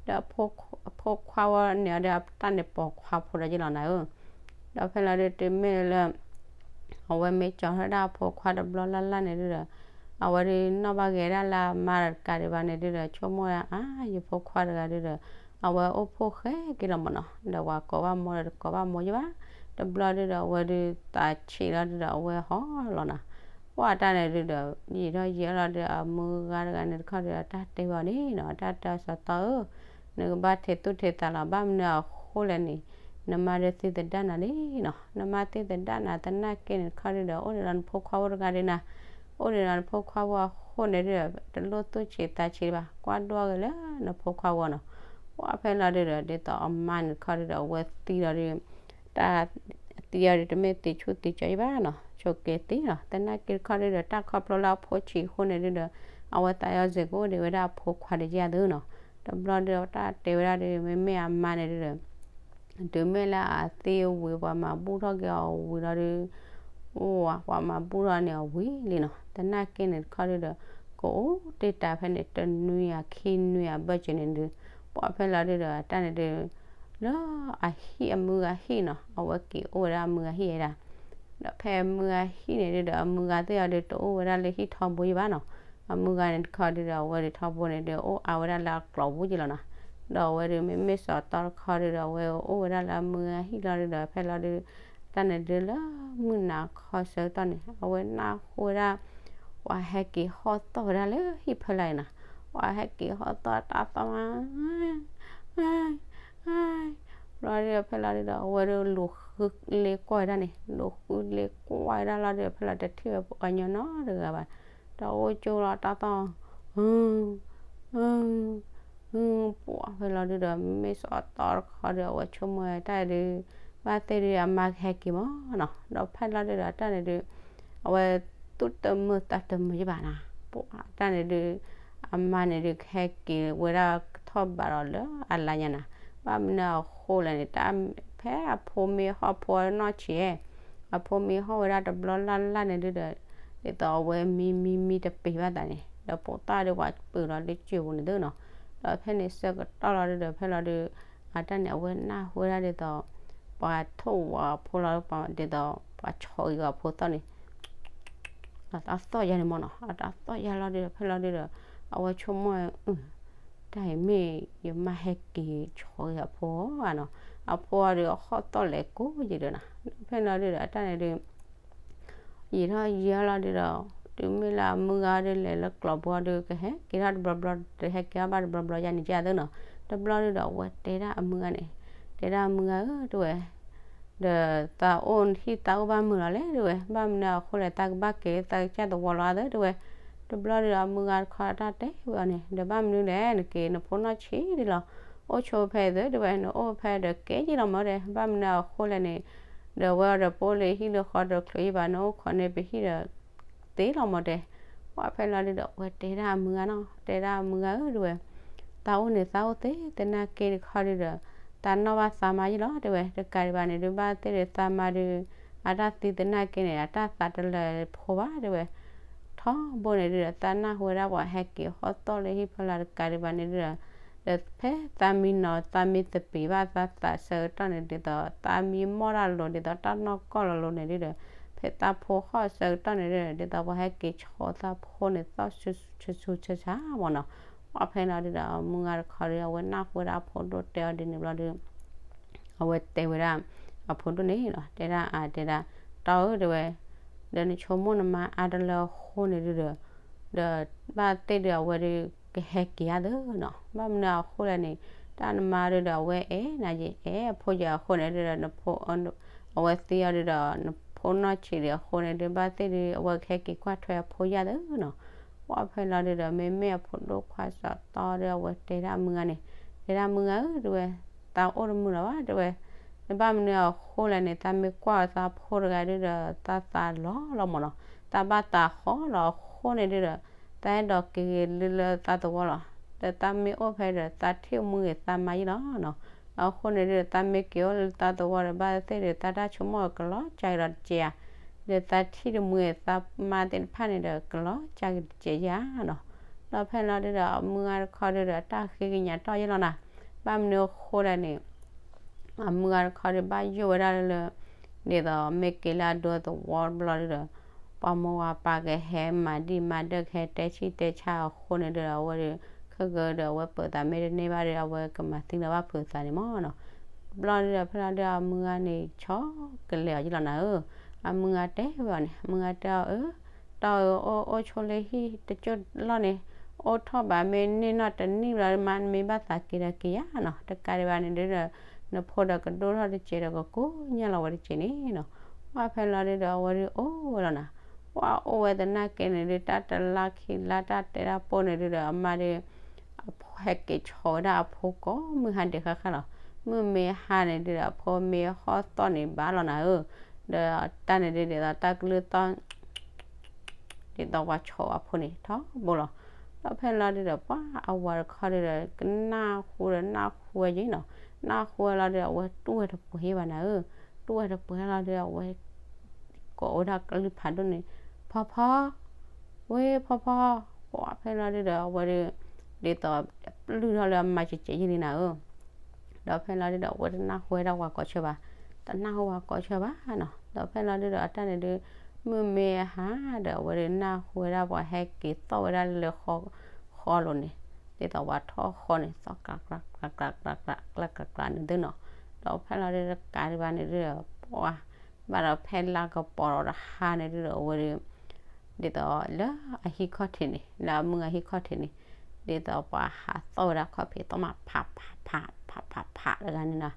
ဒီးအဖိခွါဝဲန့ၣ်အီၤဒီး အတၢ်န့ၣ်ပိာ်ခွါဖိဒီးယဲလီၤနီၤဧၢ ဒီးဖဲလီၤဒုး တုၤမ့ၢ်လၢ အဝဲမ့ၢ်ကၠီၤထီၣ်ဒၣ်အဖိခွါတဘျီလၢ်လၢ်န့ၣ်ဒုးဒီး အဝဲဒုးနီၣ်ဘၣ်က့ၤဒၣ်လၢအမါတကးဒံးဘၣ်န့ၣ်ဒုးဒီး ဆိကမိၣ်ဝဲဒၣ် အါ ယဖိခွါတဂၤဒုးဒီး အဝဲအိၣ်ဖှိၣ်ဃဲက့ၤလီၤမ့ၢ်နီၤ. ဒီးပှၤကိးဘၣ်မိၢ်ဒီးတကိးဘၣ်မိၢ်ယဲဘၣ်. တ တဘျီဒုဒီးအဝဲဒုးသးဆံးလီၤဒုဒီးအဝဲဟီၣ်လီၤနီၤ. ပှၢ်တၢ်န့ၣ်ဒုဒီး ယံာ်ထီၣ်ယံာ်လီၤဒုဒီး အမုၢ်ဂၤတဂၤန့ၣ်တခီဒုဒီး တၢ်တဲဘၣ်အီၤန့ၣ်နီၤ, တၢ်တဲအီၤစီၤတီဧၢ, နကဘၣ်ထဲးသူၣ်ထဲးသးလီၤ, ဘၣ်မနုၤအဃိလဲၣ်န့ၣ် နမါဒုးသံသဒၣ်နၤလံနီၤ, နမါသံသဒၣ်နၤသနာ်က့န့ၣ်တခီဒုဒီး အိၣ်ဒံးလီၤနဖိခွါဖိတဂၤဒုနၤ, အိၣ်ဒံးလီၤနဖိခွါဖိအဃိန့ၣ်ဒုဒီး တလိၣ်သူၣ်ဆံးသးဆံးဘၣ်, ကွၢ်ဒိၣ်ဂ့ၤလၢနဖိခွါဖိနီၤ. ပှၢ်ဖဲလီၤဒုဒီး ဒ်သိးအမါန့ၣ်တခီဒုဒီး အဝဲသံလီၤဒု တၢ်သံအီၤဒုး တမ့ၢ်သံဆူၣ်သံကၠီအံၤဘၣ်နီၤ, ဆိးက့သံနီၤ. သနာ်က့တခီဒုဒီး တၢ်ခီဖျိလၢအဖိဆံးအဃိန့ၣ်ဒုဒီး အဝဲသးယီၤစ့ၢ်ကီးအိၣ်ဒံးဝဲဒၣ်အဖိခွါတယၢ်သုနီၤ. တဘျီဒုဒီးတၢ်တဲဝဲဒၣ်ဒု မ့မ့ၢ်အမါန့ၣ်ဒုဒီး တုၤမ့ၢ်လၢအသံဝံၤ ပှၤမၤဘူၣ်ထီၣ်က့ၤအီၤဝံၤလီၤဒု အိၣ်ဝဲ ပှၤမၤဘူၣ်ထီၣ်န့ၣ်အဝံၤလံနီၤ. သနာ်က့န့ၣ်တခီဒုဒီး ကအိၣ်တ့ၢ်တၢ်ဖဲန့ၣ် တနွံဧါခံနွံဧါဘၢၣ်စၢၤန့ၣ်ဒု ပှၢ်ဖဲလီၤဒုဒီး တၢ်န့ၣ်ဒု လၢအဟံၣ်အမုၢ်ဂၤဟံၣ်နီၤ, အဝဲက့ၤအိၣ်ဝဲဒၣ်အမုၢ်ဂၤဟံၣ်ဝဲဒၣ်, ဒီးဖဲအမုၢ်ဂၤဟံၣ်န့ၣ်ဒုဒီး အမုၢ်ဂၤသ့ၣ်အီၤဒုတအိၣ်ဝဲဒၣ်လၢဟံၣ်ထီဘိယံၤဘၣ်နီၤ. အမုၢ်ဂၤန့ၣ်တခီဒုဒီး အဝဲဒုးထီဘိန့ၣ်ဒု အိၣ်အါဝဲဒၣ်လၢအကျိၤပူၤယံၤလီၤနီၤ. ဒီးအဝဲဒု မ့မ့ၢ်စီၤတီတခီဒုဒီး အဝဲအိၣ်ဝဲဒၣ်လၢအမုၢ်ဂၤဟံၣ်လီၤဒုဒီး ဖဲလီၤဒု တၢ်န့ၣ်ဒုလၢမုၢ်နၤခီဆၢကတီၢ်န့ၣ် အဝဲနၢ်ဟူဝဲဒၣ် ပှၤဟဲက့ၤဟီၣ်သီၣ်ဝဲဒၣ်လၢဟံၣ်ဖီလာ်အံၤနီၤ, ပှၤဟဲက့ၤဟီၣ်သီၣ်တၢ်သီၣ်မး ဘျီဒုဒီးဖဲလီၤဒုဒီး အဝဲဒုလူၤဃုလ့ကွၢ်ဝဲဒၣ်န့ၣ်, လူၤဃုလ့ကွၢ်ဝဲဒၣ်လီၤဒုဒီး ဖဲလီၤတထံၣ်ဝဲပှၤကညီနီတဂၤဘၣ်, ဒီးအိၣ်ကၠိလီၤတၢ်သီၣ် ပှၢ်ဖဲလီၤဒုဒီး မ့မ့ၢ်စီၤတီတခီဒု အဝဲဆိကမိၣ်ဝဲတၢ်ဒု ဘၣ်သ့ၣ်ဒုအမါကဟဲက့ၤမးနီၤ, ဒီးဖဲလီၤဒုဒီးတၢ်န့ၣ်ဒု အဝဲသူၣ်တမုာ်သးတမုာ်ယဘၣ်နီၤ, ပှၢ်တၢ်န့ၣ်ဒု အမါန့ၣ်ဒု ကဟဲက့ၤဝဲဒၣ်ကထီၣ်ဘးဒီးလၢအလါညါနီၤ, ဘၣ်မနုၤအဃိလဲၣ်န့ၣ် တၢ်ဖဲအဖိမ့ၢ်ဟီၣ်ဖိအနီၢ်ဆံး အဖိမ့ၢ်ဟီၣ်ဝဲဒၣ်တဘျီလၢ်လၢ်န့ၣ်ဒုဒီး ဒ်သိးအဝဲမံမံမံတပ့ၤဘၣ်သးန့ၣ် ဒီးပိာ်သၣ်ဒုပှၤပၢၤလီၤလၢစၢၤပူၤန့ၣ်သုနီၤ, ဒီးဖဲန့ၣ်ဆၢကတီၢ်လီၤဒုဒီး ဖဲလီၤဒု အတၢ်န့ၣ် အဝဲနၢ်ဟူဝဲဒၣ်ဒ်သိး ပှၤထိၣ်ဝီၤအဖိလီၤ ဒ်သိးပှၤဆီးဂ့ၤအဖိသီၣ်န့ၣ် အတၢ်သီၣ်ယါန့ၣ်မးနီၤ, အတၢ်သီၣ်ယါလီၤဒုဒီး ဖဲလီၤဒုဒီး အဝဲဆိကမိၣ် တၢ်အံၤမ့ၢ်ယမါဟဲက့ၤဆီးဂ့ၤအဖိဧါနီၤ, အဖိအီၤဒုးအဟီၣ်သီၣ်လဲၤကိးယံၤဒုနီၤ, ဖဲလီၤဒုဒီး အတၢ်န့ၣ်ဒု ယံာ်ထီၣ်ယံာ်လီၤဒုဒီး တုၤမ့ၢ်လၢအမုၢ်ဂၤဒုလဲၤလၢကျိၤဘိဒု ကဟဲက့ၤထီၣ်တဘျီဘျီ တဟဲက့ၤထီၣ်ဘၣ်တဘျီဘျီယါန့ၣ်ကသၢနီၤ, တဘျီဒုဒီးအဝဲတဲဒၣ်အမုၢ်ဂၤန့ၣ် တဲဒၣ်အမုၢ်ဂၤဧၢ တဲဝဲ ဒီးသးအိၣ်ဟံၣ်သးအိၣ်ဘၣ်မုာ်လီၤလဲၣ် တဲဝဲ, ဘၣ်မနုၤအဃိလဲၣ် သးကဘၣ်က့ၤလၢသးကစၢ်သဝီလီၤဧါသၢ တဲဝဲ, တဘျီဒုဒီးအမုၢ်ဂၤတခီတၢ်တဲဝဲအီၤန့ၣ် ဒီးဘၣ်မနုၤလဲၣ် နက့ၤနဖိနီၢ်ဆံးဒံးလီၤ, အိၣ်ဆိဖဲသၢ တဲဝဲ နအိၣ်ဖဲဒီးကဲယံာ်လီၤမးတဲ ဘၣ်မနုၤအဃိလဲၣ်န့ၣ် ဒီးဝဲအီၤဒီးပအိၣ်လၢဟံၣ်လၢဃီဒီးချုးယံာ်ဘၣ် နအိၣ်ခိးန့ၢ်ပဟံၣ်ဒီး သ့လီၤမးတဲ, ပှၢ်ဖဲလီၤဒုဒီး အဝဲတဲဒၣ်အမုၢ်ဂၤနီၤ တဲဒၣ်အမုၢ်ဂၤဧၢ တဲဝဲ, သးအိၣ်န့ၣ်သးအိၣ်သ့ သနာ်က့တခီဒုဒီး သးနီၣ်ဘၣ်သးမါယံာ်လီၤ တဲဝဲ, တကးဒံးဘၣ်န့ၣ်ဒု ဘၣ်သ့ၣ်ဒုးသးမါဒု အတၢ်သံသနာ်က့န့ၣ် အတၢ်သးတလၢာ်ဖိဘၣ် တဲဝဲ, ထီဘိန့ၣ်ဒုဒီး သးနၢ်ဟူဝဲဒၣ်ပှၤဟဲက့ၤဟီၣ်သီၣ်လၢဟံၣ်ဖီလာ်တကးဒံးဘၣ်န့ၣ်ဒုဒီး ဒီးဖဲသးမံနီၤ သးမံသပ့ၤဘၣ်သးသးဆၢကတီၢ်န့ၣ် ဒ်သိးသးမံမီၢ်တၢ်လိၤ ဒ်သိးတၢ်နီၢ်ကီၢ်လီၤလိၤန့ၣ်ဒုဒီး ဖဲသးဖိဟီၣ်ဆၢကတီၢ်န့ၣ်ဒုဒီး ဒ်သိးပှၤဟဲက့ၤဆီသးဖိန့ၣ် သီၣ်ဆူၣ်ဆူၣ်ဆါဆါမးနီၤ, ပှၢ်ဖဲလီၤဒုဒီး အမုၢ်ဂၤတခီဒု အဝဲနၢ်ဟူဝဲဒၣ်အဖိဒိၣ်တဲအီၤဒ်န့ၣ်ဘျီဒု အဝဲတဲဝဲဒၣ် အဖိဒိၣ်န့ၣ်နီၤ တဲဒၣ်အါတဲဒၣ် တီဧၢ တဲဝဲ, ဒီးနဆိကမိၣ်နမါအါတလၢအဃိန့ၣ်ဒုဒီး ဒီးဘၣ်သ့ၣ်ဒုးအဝဲဒုးကဟဲက့ၤဧါသၢနီၤ, ဘၣ်မနုၤအဃိလဲၣ်န့ၣ် တၢ်နမါဒုဒီးအဝဲအဲၣ်နၤယဲ အဲၣ်အဖိယဲအဃိန့ၣ်ဒုဒီး နဖိ အဝဲသံအီၤဒုဒီး နဖိနီၢ်ဆံးဒံးအဃိန့ၣ်ဒု ဘၣ်သ့ၣ်ဒုး အဝဲကဟဲက့ၤကွၢ်ထွဲအဖိယဲသၢနီၤ, ပှၢ်ဖဲလီၤဒုဒီး မ့မ့ၢ်အဖိဒိၣ်ခွါစီၤတီဒီး အဝဲတဲဒၣ်အမုၢ်ဂၤန့ၣ် တဲဒၣ်မုၢ်ဂၤဧၢ တဲဝဲ, သးအိၣ်တမုာ်လီၤဘၣ် တဲဝဲ, ဘၣ်မနုၤအဃိလဲၣ်န့ၣ် သးမ့ၢ်ကွၢ်သးဖိတဂၤဒုဒီး သးသးလီၤလီၤမးနီၤ, သးဘၣ်သးဃီလီၤအဃိန့ၣ်ဒုဒီး သးအဲၣ်ဒိးက့ၤဂ့ၤလၢလၢသးသဝီလီၤ, ဒီးသးမ့ၢ်အိၣ်ဖဲဒီး သးထံၣ်မုၢ်ဂ့ၤသးမါယံာ်လီၤနီၤ, အဃိန့ၣ်ဒုဒီး သးမ့ၢ်က့ၤအိၣ်လၢသးသဝီဒီး ဘၣ်သ့ၣ်ဒုးသးတၢ်ဆိကမိၣ်ကလီၤကၢ်ကဒီးတကဲးဧါ, ဒီးသးထံၣ်တမုၢ်ဂ့ၤသးမါသ့ၣ်တဖၣ်န့ၣ်ဒီး ကလီၤကၢ်ကဒီးတကဲးဧါနီၤ, ဒီးဖဲလီၤဒုဒီး အမုၢ်ဂၤတခီဒုဒီး တၢ်ဃ့ကညးတီၢ်ယဲၢ်လီၤနၤ, ဘၣ်မနုၤအဃိလဲၣ်န့ၣ် အမုၢ်ဂၤတခီဒုး ဘၣ်ယိၣ်ဝဲဒၣ်လၢ ဒ်သိးမ့ၢ်က့ၤလၢအဒိသဝီတဘျီဒုဒီး ပှၤမိၢ်ပှၤပၢ်ကဟဲမၤဒံၣ်မၤဒၢၣ် ကဟဲတဲဆံၣ်တဲဆါအဃိန့ၣ်ဒုဒီး အဝဲဒုး ခဲကဒီး အဝဲပၢၤသးမ့ၢ်တန့ၢ်ဘၣ်ဒီး အဝဲကမၤသံလီၤဘၣ်ဖုးသးန့ၣ်မးနီၤ, ဘျီဒုဒီး ဖဲလီၤဒုဒီး အမုၢ်ဂၤန့ၣ် ဆီကလဲၤအီၤယလီၤနၤဧၢ, အမုၢ်ဂၤတဲဝဲအီၤန့ၣ် အမုၢ်ဂၤတဲအီၤ အၢ တီၢ်ဧၢ အိၣ် အိၣ်ဆိလၢဟံၣ်တကၠိၢ်လီၢ်န့ၣ် အိၣ်ထီၣ်ဘၣ် မ့ၢ်န့ၢ်နီၢ်တနံၣ်ဘျီမး မ့ၢ်ဘၣ်သးက့ၤဒီးက့ၤယါနီၤ, တကးဒံးဘၣ်န့ၣ်ဒုဒီး နဖိဒီးကဒိၣ်ထီၣ်တစဲးဒီးကကိးညၣ်လီၤဝဲတစဲးန့ၣ်နီၤ, ပှၢ်ဖဲလီၤဒုဒီးအဝဲဒုအိၣ်ဝဲလီၤနၤ, ပှၢ်အိၣ်ဝဲသနာ်က့န့ၣ်ဒု တၢ်တလါခံလါတၢ်တဲတၢ်ပိၢ်န့ၣ်ဒုဒီး အမါဒု အဖိဟဲက့ၤဆီဝဲဒၣ်အဖိကိးမုၢ်ဟါဒဲးဃၣ်ဃၣ်လီၤ, မုၢ်မ့ၢ်ဟါန့ၣ်ဒုဒီး အဖိမ့ၢ်ဟီၣ်သီၣ်န့ၣ်ဘၣ်လီၤနၤဧၢ, ဒီးတၢ်န့ၣ်ဒုဒ်သိးတၢ်ကလုၢ်သီၣ် ဒ်သိးပှၤဆီအဖိန့ၣ်ထီဘိလီၤ, ဒီးဖဲလီၤဒုဒီး ပှၢ်အဝၤတခီဒုဒီး ကနၢ်ဟူဒီးနၢ်ဟူဝဲယံၤနီၤ, နၢ်ဟူဝဲလီၤဒုဒီး အဝဲတူၢ်ဝဲတပှဲၤဘၣ်နၤဧၢ, တူၢ်ဝဲတပှဲၤလီၤဒုဒီး အဝဲ ကိးဝဲဒၣ်ကလုၢ်ဖးဒိၣ်န့ၣ် ဖီဖီ ဝဲဖီဖီ, ပှၢ်ဖဲလီၤဒုဒီး အဝဲဒု ဒ်သိးပျုၢ်ထီၣ်လၢအမါကဲးကဲးယံၤလံနၤဧၢ, ဒီးဖဲလီၤဒုဒီး အဝဲတနၢ်ဟူဝဲဒၣ်ပှၤကိးဆၢဘၣ်, တနၢ်ဟူပှၤကိးဆၢဘၣ်နီၤ, ဒီးဖဲလီၤဒုဒီး အတၢ်န့ၣ်ဒု မုၢ်မ့ၢ်ဟါဒီး အဝဲဒုနၢ်ဟူဝဲဒၣ်ပှၤဟဲက့ၤသီၣ်ဝဲဒၣ်လၢ ဃီလိၤန့ၣ်, ဒ်သိးပှၤထီၣ်ဃီန့ၣ် သီၣ်ကျးကျးကျးကျးကျးကျးကျးကျးန့ၣ်သုနီၤ, ဒီးဖဲလီၤဒုတကးဒံးဘၣ်န့ၣ်ဒုဒီး ပှၢ် ဘၣ်ဒီးဖဲလါကပီၤဒီးတဟါန့ၣ်ဒုဒီး အဝဲဒု ဒ်သိးလၢအဟံၣ်ခီၣ်ထံးန့ၣ် လၢအမုၢ်ဂၤဟံၣ်ခီၣ်ထံးန့ၣ်, ဒ်သိးပှၤဟးသီၣ်ဝဲဒၣ်ခီၣ်ဖံးသီၣ်မး ဖးဖးဖး ဖးဖးဖးတဂၤန့ၣ်နီၤ,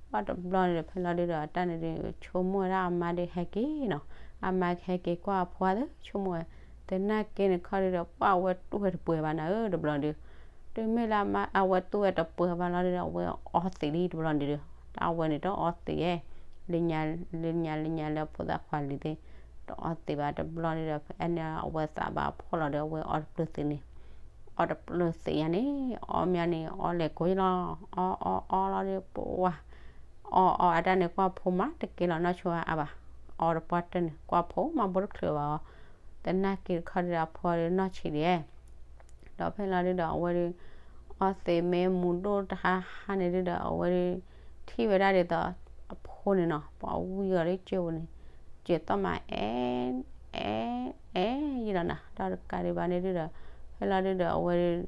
ပှၢ်တဘျီန့ၣ်ဒီး ဖဲလီၤဒုဒီး အတၢ်န့ၣ်ဒု ဆိကမိၣ်ဝဲဒၣ်အမါဒုဟဲက့ၤနီၤ, အမါကဟဲက့ၤကွၢ်အဖိသ့ ဆိကမိၣ်ဝဲ, သနာ်က့န့ၣ်ခီဒုဒီး ပှၢ်ဝဲတူၢ်ဝဲတပှဲၤဘၣ်နၤဧၢ တဘျီဒု တုၤမ့ၢ်လၢအဝဲတူၢ်ဝဲတပှဲၤဘၣ်လီၤဒုဒီး အဝဲအီသံးလံတဘျီန့ၣ်ဒု, တၢ်အဝဲန့ၣ်တအီသံးဧါ, လၢညါလၢညါလၢညါလၢဖိသၣ်ခွါလံၤသ့ၣ်, တအီသံးဘၣ်တဘျီန့ၣ်ဒီး ဖဲန့ၣ်အဝဲသးဘၣ်ဖှီၣ်လီၤဒီး အဝဲအီတပျၢၤသံးန့ၣ်, အီတပျၢၤသံးညါန့ၣ် အီမးန့ၣ် အီလဲၤကိးလီၤ, အီအီအီလီၤဒီး ပှၢ် အီအီအတၢ်န့ၣ် ကွၢ်ဖိမးတကဲလီၤနီၢ်ဆိအါဘၣ်, အီတပှၢ်တၢၢ်န့ၣ် ကွၢ်ဖိမးဘိတချုးဘၣ်အီၤ, သနာ်က့တခီဒုဒီး အဖိဒုနီၢ်ဆံးဒံး ဒီးဖဲလီၤဒုဒီး အဝဲဒု အီသံးမ့ၢ်မူၤဒိၣ်တဟါဟါန့ၣ်ဒုဒီး အဝဲဒု ထံၣ်ဝဲဒၣ်ဒ်သိး အဖိန့ၣ်နီၤ ပှၤဝံၤအီၤလၢကၠိပူၤန့ၣ်, ကၠိသီၣ်မး အဲ အဲ အဲ ယံၤလီၤနၤ, ဒီးတကးဒံးဘၣ်န့ၣ်ဒုဒီး ဖဲလီၤဒုဒီး အဝဲဒု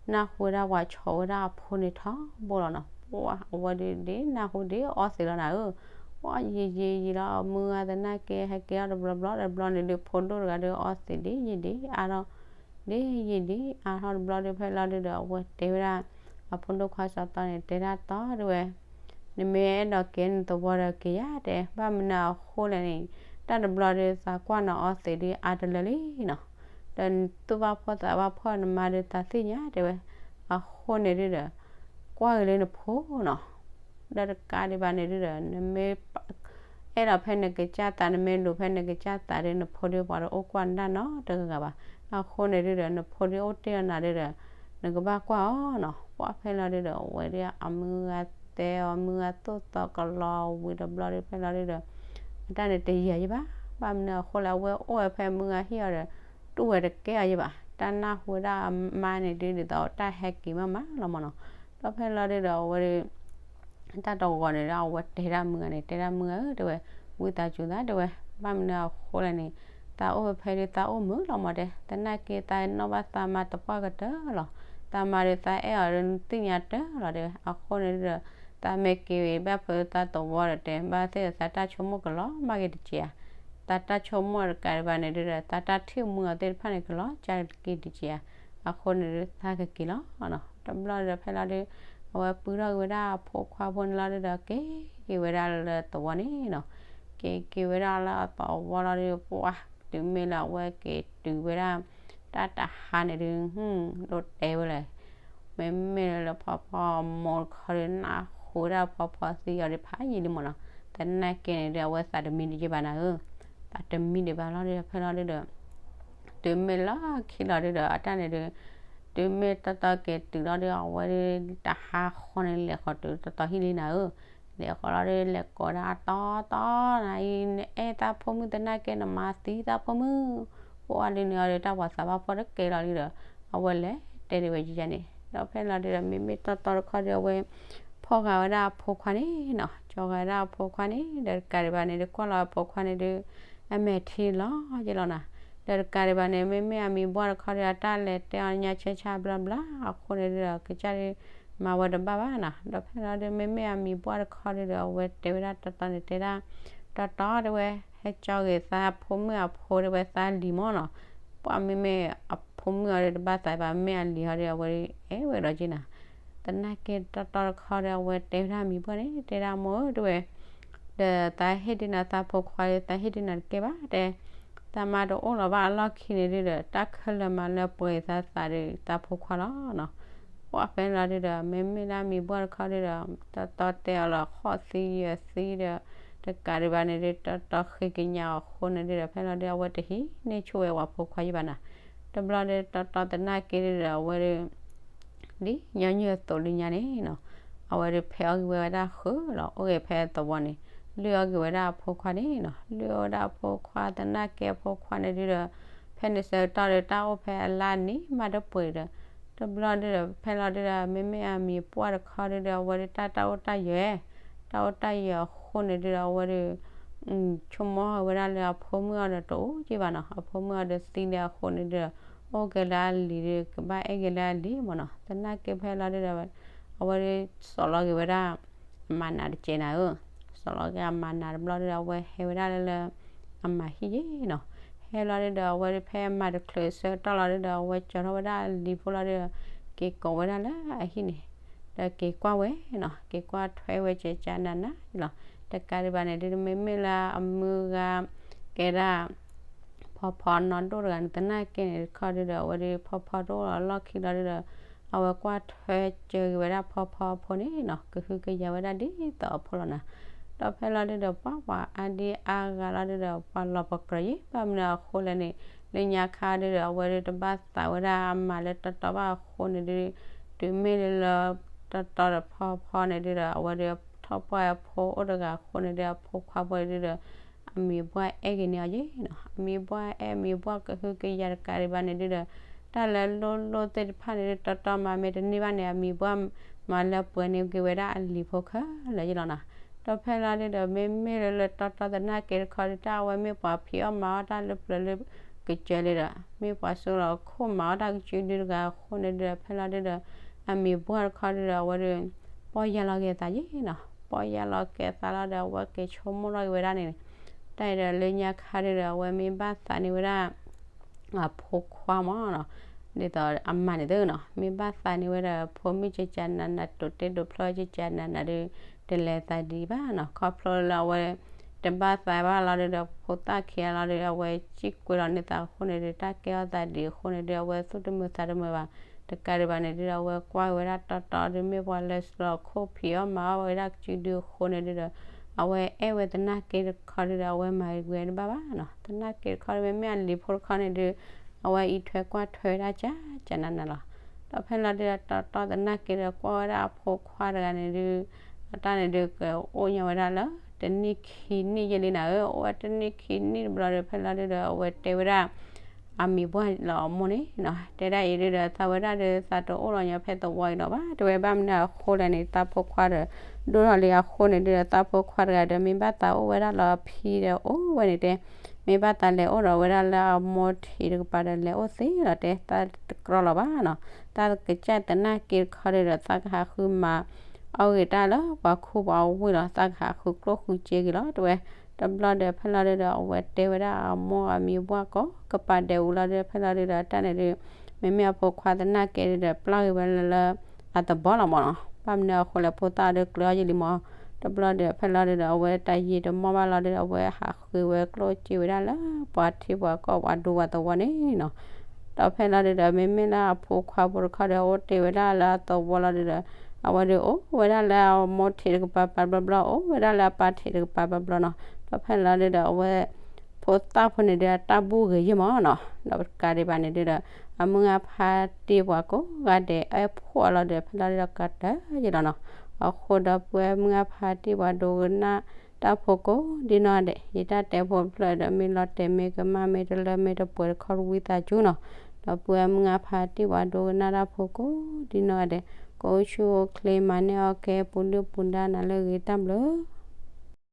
နၢ်ဟူဝဲဒၣ်ပှၤဆီဝဲဒၣ်အဖိန့ၣ်ထီဘိလီၤနီၤ, ပှၢ်အဝဲဒုဒ်နၢ်ဟူဒ်အီသံးလီၤနၤဧၢ, ပှၢ်ယံာ်ယံာ်ယံာ်လီၤ မုၢ်ဂၤသနာ်က့ ဟဲက့ၤအီၤတဘျီဘျီတဘျီန့ၣ်ဒု ဖိဒိၣ်တဂၤဒုအီသံးဒ်ယံာ်ဒ်အါထီၣ် ဒ်ယံာ်ဒ်အါထီၣ်တဘျီဒု ဖဲလီၤဒုဒီး အဝဲတဲဝဲဒၣ် အဖိဒိၣ်ခွါစီၤသီန့ၣ် တဲဒၣ်တီဒီးဝဲ, နမ့ၢ်အဲၣ်ဒိးက့ၤနသဝီဒီးက့ၤယၤတဲ, ဘၣ်မနုၤအဃိလဲၣ်န့ၣ်, တၢ်တဘျီဒုသးကွၢ်နအီသံးဒုအါတလၢလံနီၤ, ဒီးနသူၣ်ဘၣ်ဖှီၣ်သးဘၣ်ဖှီၣ်နမါဒုသးသ့ၣ်ညါတဲဝဲ, အဃိန့ၣ်ဒုဒီး ကွၢ်က့ၤလၢနဖိနီၤ ဒီးတကးဒံးဘၣ်န့ၣ်ဒုဒီး နမ့ၢ်အဲၣ်ဒိးဖဲနကစၢ်သး နမ့ၢ်လူၤဖဲနကစၢ်သးဒု နဖိဒုပှၤတအိၣ်ကွၢ်နတၢ်နီတဂၤဂၤဘၣ်. အဃိန့ၣ်ဒုဒီး နဖိဒုအိၣ်တ့ၢ်အီၤနၤဒုဒီး နကဘၣ်ကွၢ်အီၤနီၤ. ပှၢ်ဖဲလီၤဒုဒီး အဝဲဒုအမုၢ်ဂၤတဲအီၤ မုၢ်ဂၤသိၣ်သီကလီဝံၤတဘျီဒု ဖဲလီၤဒုဒီး အတၢ်န့ၣ်တယံာ်ယံာ်ဘၣ်. ဘၣ်မနုၤအဃိလဲၣ် အဝဲအိၣ်ဝဲဖဲမုၢ်ဂၤဟံၣ်အီၤဒီး တူၢ်ဝဲတကဲအီၤယံာ်ဘၣ်. တၢ်နၢ်ဟူဝဲဒၣ်အမါန့ၣ်ဒု ဒ်သိးတၢ်ဟဲက့ၤမးမးလီၤမးနီၤ. ဒီးဖဲလီၤဒုဒီး အဝဲဒု တၢ်တဂီၤန့ၣ်ဒီး အဝဲတဲဒၣ်မုၢ်ဂၤန့ၣ် တဲဒၣ်မုၢ်ဂၤဧၢ တဲဝဲ, ဝံသးစူၤသး တဲဝဲ, ဘၣ်မနုၤအဃိလဲၣ်န့ၣ် သးအိၣ်ဝဲဖဲဒု သးအိၣ်မုာ်လီၤမးတဲ, သနာ်က့သးနီၢ်ဘၣ်သးမါတပှၢ်ကတၢၢ်လီၤ. သးမါဒု သးအဲၣ်အီၤဒု နသ့ၣ်ညါတၢၢ်လီၤ တဲဝဲ. အဃိန့ၣ်ဒုဒီး သးမ့ၢ်က့ၤဘၣ်ဖဲသးသဝီဒီးတဲ ဘၣ်သ့ၣ်သးတၢ်ဆိကမိၣ်ကလီၤမၢ်က့ၤတက့ၢ်ဧါ. သးတၢ်ဆိကမိၣ်တကးဒံးဘၣ်န့ၣ်ဒုဒီး သးတၢ်ထံၣ်မုၢ်အီၤသ့ၣ်တဖၣ်န့ၣ် ကလီၤကၢ်က့ၤတက့ၢ်ဧါ. အဃိန့ၣ်ဒု သးကက့ၤလီၤနီၤ. တဘျီဒီးဖဲလီၤဒု အဝဲပုၢ်ထီၣ်က့ၤဝဲဒၣ်အဖိခွါဖိန့ၣ်လီၤဒုဒီး က့ၤက့ၤဝဲဒၣ်လၢသဝီန့ၣ်နီၤ. က့ၤက့ၤဝဲဒၣ်လၢအသဝီလီၤဒု ပှၢ်တုၤမ့ၢ်လၢအဝဲက့ၤတုၤဝဲဒၣ် တၢ်တဟါန့ၣ်ဒု ဒိးတဲဝဲလဲၣ် မ့မ့ၢ်လၢဖီဖီမိၢ်တခီဒု နၢ်ဟူဝဲဒၣ်ဖီဖီသံအီၤဒု ဖးယံာ်လံမးနီၤ. သနာ်က့န့ၣ်ဒု အဝဲသးတမံဒံးဘၣ်နၤဧၢ, သးတမံဒံးဘၣ်လီၤဒု ဖဲလီၤဒုဒီး တုၤမ့ၢ်လၢခံလီၤဒုဒီး အတၢ်န့ၣ်ဒု တုၤမ့ၢ်တီတီက့ၤတုၤလီၤဒု အဝဲဒု တဟါဃီန့ၣ် လဲၤဃီၤတုၤတီတီဟံၣ်လံနၤဧၢ. လဲၤဃီၤလီၤဒု လဲၤကိးဒၣ်တီတီနၤအံၤ နအဲၣ်သးဖိမုၣ်သနာ်က့ နမၤသံသးဖိမုၣ် ပှၢ်ဒုန့ၣ်အီၤဒု တၢ်ပှၤသးဘၣ်ဖှီၣ်တကဲလီၤဒုဒီး အဝဲလဲၤတဲဒံးဝဲယယါန့ၣ် ဒီးဖဲလီၤဒုဒီး မ့မ့ၢ်တီတီတခီဒု အဝဲ ဖီၣ်ဃာ်ဝဲဒၣ်အဖိခွါန့ၣ်နီၤ, ကၠီဃာ်ဝဲဒၣ်အဖိခွါန့ၣ် ဒီးတကးဒံးဘၣ်န့ၣ်ဒု ကွၢ်လီၤအဖိခွါန့ၣ်ဒု အမဲာ်ထံလီၤယဲလီၤနၤ. ဒီးတကးဒံးဘၣ်န့ၣ် မ့မ့ၢ်အမံၤဘှၢ်တခီဒု အတၢ်လဲၤတဲအီၤညါဆဲဆါဘျါဘျါ အဃိန့ၣ်ဒုဒီး ကစၢ်ဒု မၤဝဲတဘၣ်ဘၣ်နီၤ. ဒီးဖဲလီၤဒုး မ့မ့ၢ်အမံၤပှၢ်တခီဒုးဒီး အဝဲတဲဝဲဒၣ်တီတီန့ၣ် တဲဒၣ် တီတီတဲဝဲ, ဟဲကၠီဂ့ၤသးဖိမုၣ်အဖိတဲဝဲ သးလံၤမၢ်နီၤ. ပှၢ်မ့မ့ၢ်အဖိမုၣ်အီၤဒီးတဘၣ်သးဘၣ်, မ့ၢ်အလံၤဟီဒီး အဝဲအဲၣ်ဝဲဒီးက့နီၤ. သနာ်က့တီတီတခီဒီး အဝဲတဲဝဲဒၣ်မံၤပှၢ်န့ၣ် တဲဒၣ်မိၢ်ဧၢ တဲဝဲ ဒီးသးဟ့ၣ်ဒုးနၤသးဖိခွါဒီး သးဟ့ၣ်ဒုးနၤတကဲဘၣ်တဲ, သးမါတအိၣ်လီၤဘၣ်အလီၢ်ခံန့ၣ်ဒုးဒီး တၢ်ခဲလၢာ်မၤလၢပှဲၤသးသးဒီး သးဖိခွါလီၤနီၤ. ပှၢ်ဖဲလီၤဒုးဒီး မ့မ့ၢ်လၢအမံၤပှၢ်တခီဒုးဒီး တီတီတဲအီၤလီၤ ဃီၣ်သံယၢၤသံဒီး တကးဒံးဘၣ်န့ၣ်ဒုး တီတီဃ့ကညးအီၤအဃိန့ၣ်ဒုးဒီး ဖဲလီၤဒုး အဝဲတဟံးန့ၢ်ဆူၣ်ဝဲ ပှၤဖိခွါယံၤဘၣ်နီၤ. တဘျီဒုး တီတီသနာ်က့ဒုးဒီး အဝဲဒုး ဒ်ညီနုၢ်အသိးလၢညါန့ၣ်နီၤ, အဝဲဒုးဖဲအီၣ်က့ၤဝဲဒၣ်ဃုာ်လီၤ အိၣ်ဂ့ၤဖဲသဝီန့ၣ်, လုၢ်အီၣ်က့ၤဝဲဒၣ်အဖိခွါန့ၣ်နီၤ. လုၢ်အီၣ်ဝဲဒၣ်အဖိခွါသနာ်က့ အဖိခွါန့ၣ်ဒုးဒီး ဖဲန့ၣ်ဆၢကတီၢ်ဒီး တၢ်အိၣ်ဖဲအလါနံၤမးတပှဲၤဒီး တဘျီဒုးဒီး ဖဲလီၤဒုးဒီး မ့မ့ၢ်အမံၤပှၢ်တခီဒုးဒီး အဝဲဒုးတၢ် တၢ်အိၣ်တၢ်ယၢၤ, တၢ်အိၣ်တၢ်ယၢၤအဃိန့ၣ်ဒုးဒီး အဝဲဒုး ဆိကမိၣ်ဝဲဒၣ်လၢအဖိမုၣ်အီၤဒီးတအိၣ်က့ဘၣ်နီၤ. အဖိမုၣ်အီၤဒီးသံလၢအဃိန့ၣ်ဒုးဒီး အိၣ်က့ၤလၢအလံၤဒီး ကဘၣ်အဲၣ်က့ၤလၢအလံၤမၢ်နီၤ. သနာ်က့ဖဲလီၤဒုးဒီး အဝဲဒုး စိာ်လီၤက့ၤဝဲဒၣ် အမၤနးတကဲနၤဧၢ, စိာ်လီၤက့ၤအမၤနးတဘျီဒုးဒီး အဝဲဟဲဝဲဒၣ်လၢ အမၤဟံၣ်ယ့ၣ်နီၤ. ဟဲလီၤဒုးဒီး အဝဲဒုးဖဲအမၤတချုးဆၢကတီၢ်လီၤဒုးဒီး အဝဲကၠီထီၣ်ဝဲဒၣ်အလံၤဖိလီၤဒုးဒီး က့ၤကိးဝဲဒၣ်လၢအဟံၣ်န့ၣ်, ဒီးက့ၤကွၢ်ဝဲနီၤ, က့ၤကွၢ်ထွဲဝဲကကနးနးလီၤ. တကးဒံးဘၣ်န့ၣ်ဒုး မ့မ့ၢ်လၢအမုၢ်ဂၤ ကဲဒၣ် ဖီဖီနီၢ်ဒိၣ်တဂၤန့ၣ် သနာ်က့န့ၣ်တခီဒုးဒီး အဝဲဒုးဖီဖီတအိၣ်လီၤလီၢ်ခံလီၤဒုးဒီး အဝဲကွၢ်ထွဲစၢၤက့ၤဝဲဒၣ်ဖီဖီအဖိန့ၣ်နီၤ, ကဟုကယာ်ဝဲဒၣ်ဒ်သိးအဖိလီၤနၤ. ဒီးဖဲလီၤဒုးဒီး ပှၢ်ပှၤအါဒံအါဂၤလီၤဒုးဒီး ပှၤလီၤပကြၢးယံၤ ဘၣ်မနုၤအဃိလဲၣ်န့ၣ် လၢညါခါဒုးဒီး အဝဲဒုးတဘၣ်သးဝဲဒၣ်အမၤလၢတီတီဘၣ်အဃိန့ၣ်ဒုး တုၤမ့ၢ်လၢလၢတီတီဒီးဖီဖီန့ၣ်ဒုးဒီး အဝဲဒုးထီၣ်ပှၢ်အဖိအိၣ်တဂၤအဃိန့ၣ်ဒုး အဖိခွါဖိဒုးဒီး အမံၤပှၢ်အဲၣ်က့ၤန့ၢ်အီၤယ့ၣ်နီၤ. အမံၤပှၢ်အဲၣ် အမံၤပှၢ်ကဟုကယာ်တကးဒံးဘၣ်န့ၣ်ဒုးဒီး တၢ်လၢလိၣ်လိၣ်သ့ၣ်တဖၣ်န့ၣ်ဒုး တီတီမၤမ့ၢ်တန့ၢ်ဘၣ်န့ၣ် အမံၤပှၢ်မၤလၢပှဲၤန့ၢ်က့ၤဝဲဒၣ်အလံၤဖိခဲလၢာ်ယ့ၣ်လီၤနီၤ. ဒီးဖဲလီၤဒုးဒီး မ့မ့ၢ်လၢလၢတီတီသနာ်က့တခီဒုး တၢ်အဝဲမ့ၢ်ပှၤဖံးအီၣ်မၤအီၣ်တၢ်လၢပျၢၤလၢကစၢၤလံဒီး မ့ၢ်ပှၤစိလီၤခိၣ်မၤအီၣ်တၢ်ကစုဒုတဂၤအဃိန့ၣ်ဒုးဒီး ဖဲလီၤဒုးဒီး အမံၤပှၢ်တခီဒုးဒီး အဝဲဒုး ပီၢ်ယၢ်လီၤက့ၤအသးယ့ၣ်နီၤ. ပီၢ်ယၢ်လီၤက့ၤအသးလီၤဒီး အဝဲက့ၤဆိကမိၣ်ထီၣ်က့ၤဝဲဒၣ်န့ၣ် တၢ်အံၤဒီးလၢညါခါဒုးဒီး အဝဲမ့ၢ်ဘၣ်သးန့ၢ်ဝဲဒၣ် အဖိခွါမၢ်နီၤ, ဒ်သိးအမါန့ၣ်သ့နီၤ မ့ၢ်ဘၣ်သးန့ၢ်ဝဲဒၣ် ဖိမုၣ်ကကနးနး တိာ်တဲာ်ဒိးဖျီကကနးနးဒီး တလဲၤသးဒံးဘၣ်နီၤ. ခီဖျိလၢအဝဲ တဘၣ်သးဘၣ်လီၤဒုးဒီး ဖိသၣ်ခံဂၤလီၤဒီး အဝဲစံၣ်ကွဲးလီၤန့ၢ်သးအဃိန့ၣ်ဒီး တၢ်ကဲထီၣ်သးဒံးအဃိန့ၣ်ဒီး အဝဲသူၣ်တမုာ်သးတမုာ်ဘၣ်. တကးဒံးဘၣ်န့ၣ်ဒုးဒီး အဝဲကွၢ်ဝဲဒၣ်တီတီဒီး မ့ၢ်ပှၤလၢစိလီၤခိၣ်ဖံးအီၣ်မၤအီၣ်ဝဲဒၣ်ကစုဒုအဃိန့ၣ်ဒုးဒီး အဝဲအဲၣ်ဝဲသနာ်က့တခီဒုးဒီး အဝဲမၤဂ့ၤတဘၣ်ဘၣ်နီၤ. သနာ်က့တခီဒုး မ့မ့ၢ်အလံၤဖိတခီန့ၣ်ဒုး အဝဲအံးထွဲကွၢ်ထွဲဝဲဒၣ်ကကနးနးလီၤ. ဒီးဖဲလီၤဒုးဒီး တီတီသနာ်က့ဒီး ကွၢ်ဝဲဒၣ်အဖိခွါတဂၤန့ၣ်ဒုး အတၢ်န့ၣ်ဒုး ကအိၣ်ညီဝဲဒၣ်လၢ တနံၣ်ခံနံၣ်ယဲၢ်လံနၤဧၢ, အိၣ်ဝဲတနံၣ်ခံနံၣ်တဘျီဒီး ဖဲလီၤဒုးဒီး အဝဲတဲဝဲဒၣ် အမံၤပှၢ်လီၤအမိၢ်န့ၣ်နီၤ, တဲဒၣ်အံၤဒုးဒီး သးဝဲဒၣ်ဒီး သးတအိၣ်လီၤညီဖဲသဝီအံၤလီၤဘၣ်, တဲဝဲဘၣ်မနုၤအဃိလဲၣ်န့ၣ် သးဖိခွါဒီး ဒိၣ်ထီၣ်လံအဃိန့ၣ်ဒုးဒီး သးဖိခွါတဂၤဒီး မ့ၢ်ဘၣ်သးအိၣ်ဝဲဒၣ်လၢအဖံဒီးအိၣ်ဝဲန့ၣ်တဲ, မ့ၢ်ဘၣ်သးလဲၤအိၣ်ဒီးဝဲဒၣ်လၢအမိၢ်ထံးတကပၤဒီး လဲၤအိၣ်သ့လီၤတဲ, သးတကြၢးလီၤဘၣ်နီၤ, သးကစၢ်သနာ်က့တခီဒုးဒီး သးကဟးဃုမၤ အီၣ်ဂ့ၤတၢ်လၢပှၤခူပှၤဝ့ၢ်လီၤ, သးကဟးဃုကျိၣ်ဃုစ့က့ၤလီၤတဲဝဲ. တဘျီဒီး ဖဲလီၤဒုးဒီး အဝဲတဲဝဲဒၣ်အမိၢ်အမံၤပှၢ်ကိးကပၤဒဲးဝံၤလီၤဒုး ဖဲလီၤဒုးဒီး တၢ်န့ၣ်ဒုး မ့မ့ၢ်အဖိခွါသနာ်က့ဒုးဒီး ပျၢ်ဂ့ၤဝဲလၢ လၢအသဘီလီၤမၢ်နီၤ, ဘၣ်မနုၤအဃိလဲၣ် ဖိသၣ်ဒုးကျၢၤအီၣ်ယံာ်လံမၢ်. တဘျီဒီး ဖဲလီၤဒုးဒီး အဝဲတၢ်ယံာ်တမီၢ်ဘၣ်လီၤဒုးဒီး အဝဲဟးဃုဝဲကျိၣ်စ့ဝဲဒၣ်လၢပှၤထံပှၤကီၢ်ပှၤဒူပှၤသဝီန့ၣ်နီၤ. ဒီးဖဲလီၤဒုးဒီး မ့မ့ၢ်လၢအဖိခွါဖိတခီဒီး အိၣ်တ့ၢ်ဝဲဒၣ်လၢအသဝီလီၤဒုးဒီး အဝဲဒုးအိၣ်ဝဲဒၣ်လၢအမိၢ်ထံးတကပၤပာ်ဘျီဘျီ အိၣ်ဝဲဒၣ်လၢအပၢ်ထံးတကပၤဘျီဘျီနီၤ. ဒီးဖဲလီၤဒုးဒီး အဝဲ ဖိသၣ်ဖိန့ၣ်ဒုး အတၢ်ဘူၣ်ဂ့ၤယဲၢ်မၢ်နီၤ, ဒီးတကးဒံးဘၣ်န့ၣ်ဒုးဒီး အမုၢ်အဖါတ့ၢ်ပှၤကိးဂၤဒဲး အဲၣ်ဖှီၣ်အလီၤဒီးဖဲလီၤဒုးဒီးကတၢၢ်ယဲၢ်လီၤနီၤ. အဃိဒီးပုၢ်ဝဲၢ်မုၢ်အဖါတ့ၢ်ပှၤဒိကနၣ်တၢ်ဖိကိးဒ်နီၢ်ဂၤဒဲး ယတၢ်တဲဖိတဖျၢၣ်ဒီး မ့ၢ်လီၤတဲာ်မ့ၢ်ကမၣ်မ့ၢ်တလၢမ့ၢ်တပှဲၤတခီ ဝံသးစူၤနီၤ. ဒီးပုၢ်ဝဲၢ်မုၢ်အဖါတ့ၢ်ပှၤဒိကနၣ်တၢ်ဖိကိးဒ်နီၢ်ဂၤဒဲး ကအိၣ်ဆူၣ်အိၣ်ချ့ မၤန့ၢ်အီၣ်ကဲ ပူၤဒုၣ်ပူၤဒါနၤလၢအဂ့ၤ တၢ်ဘျုး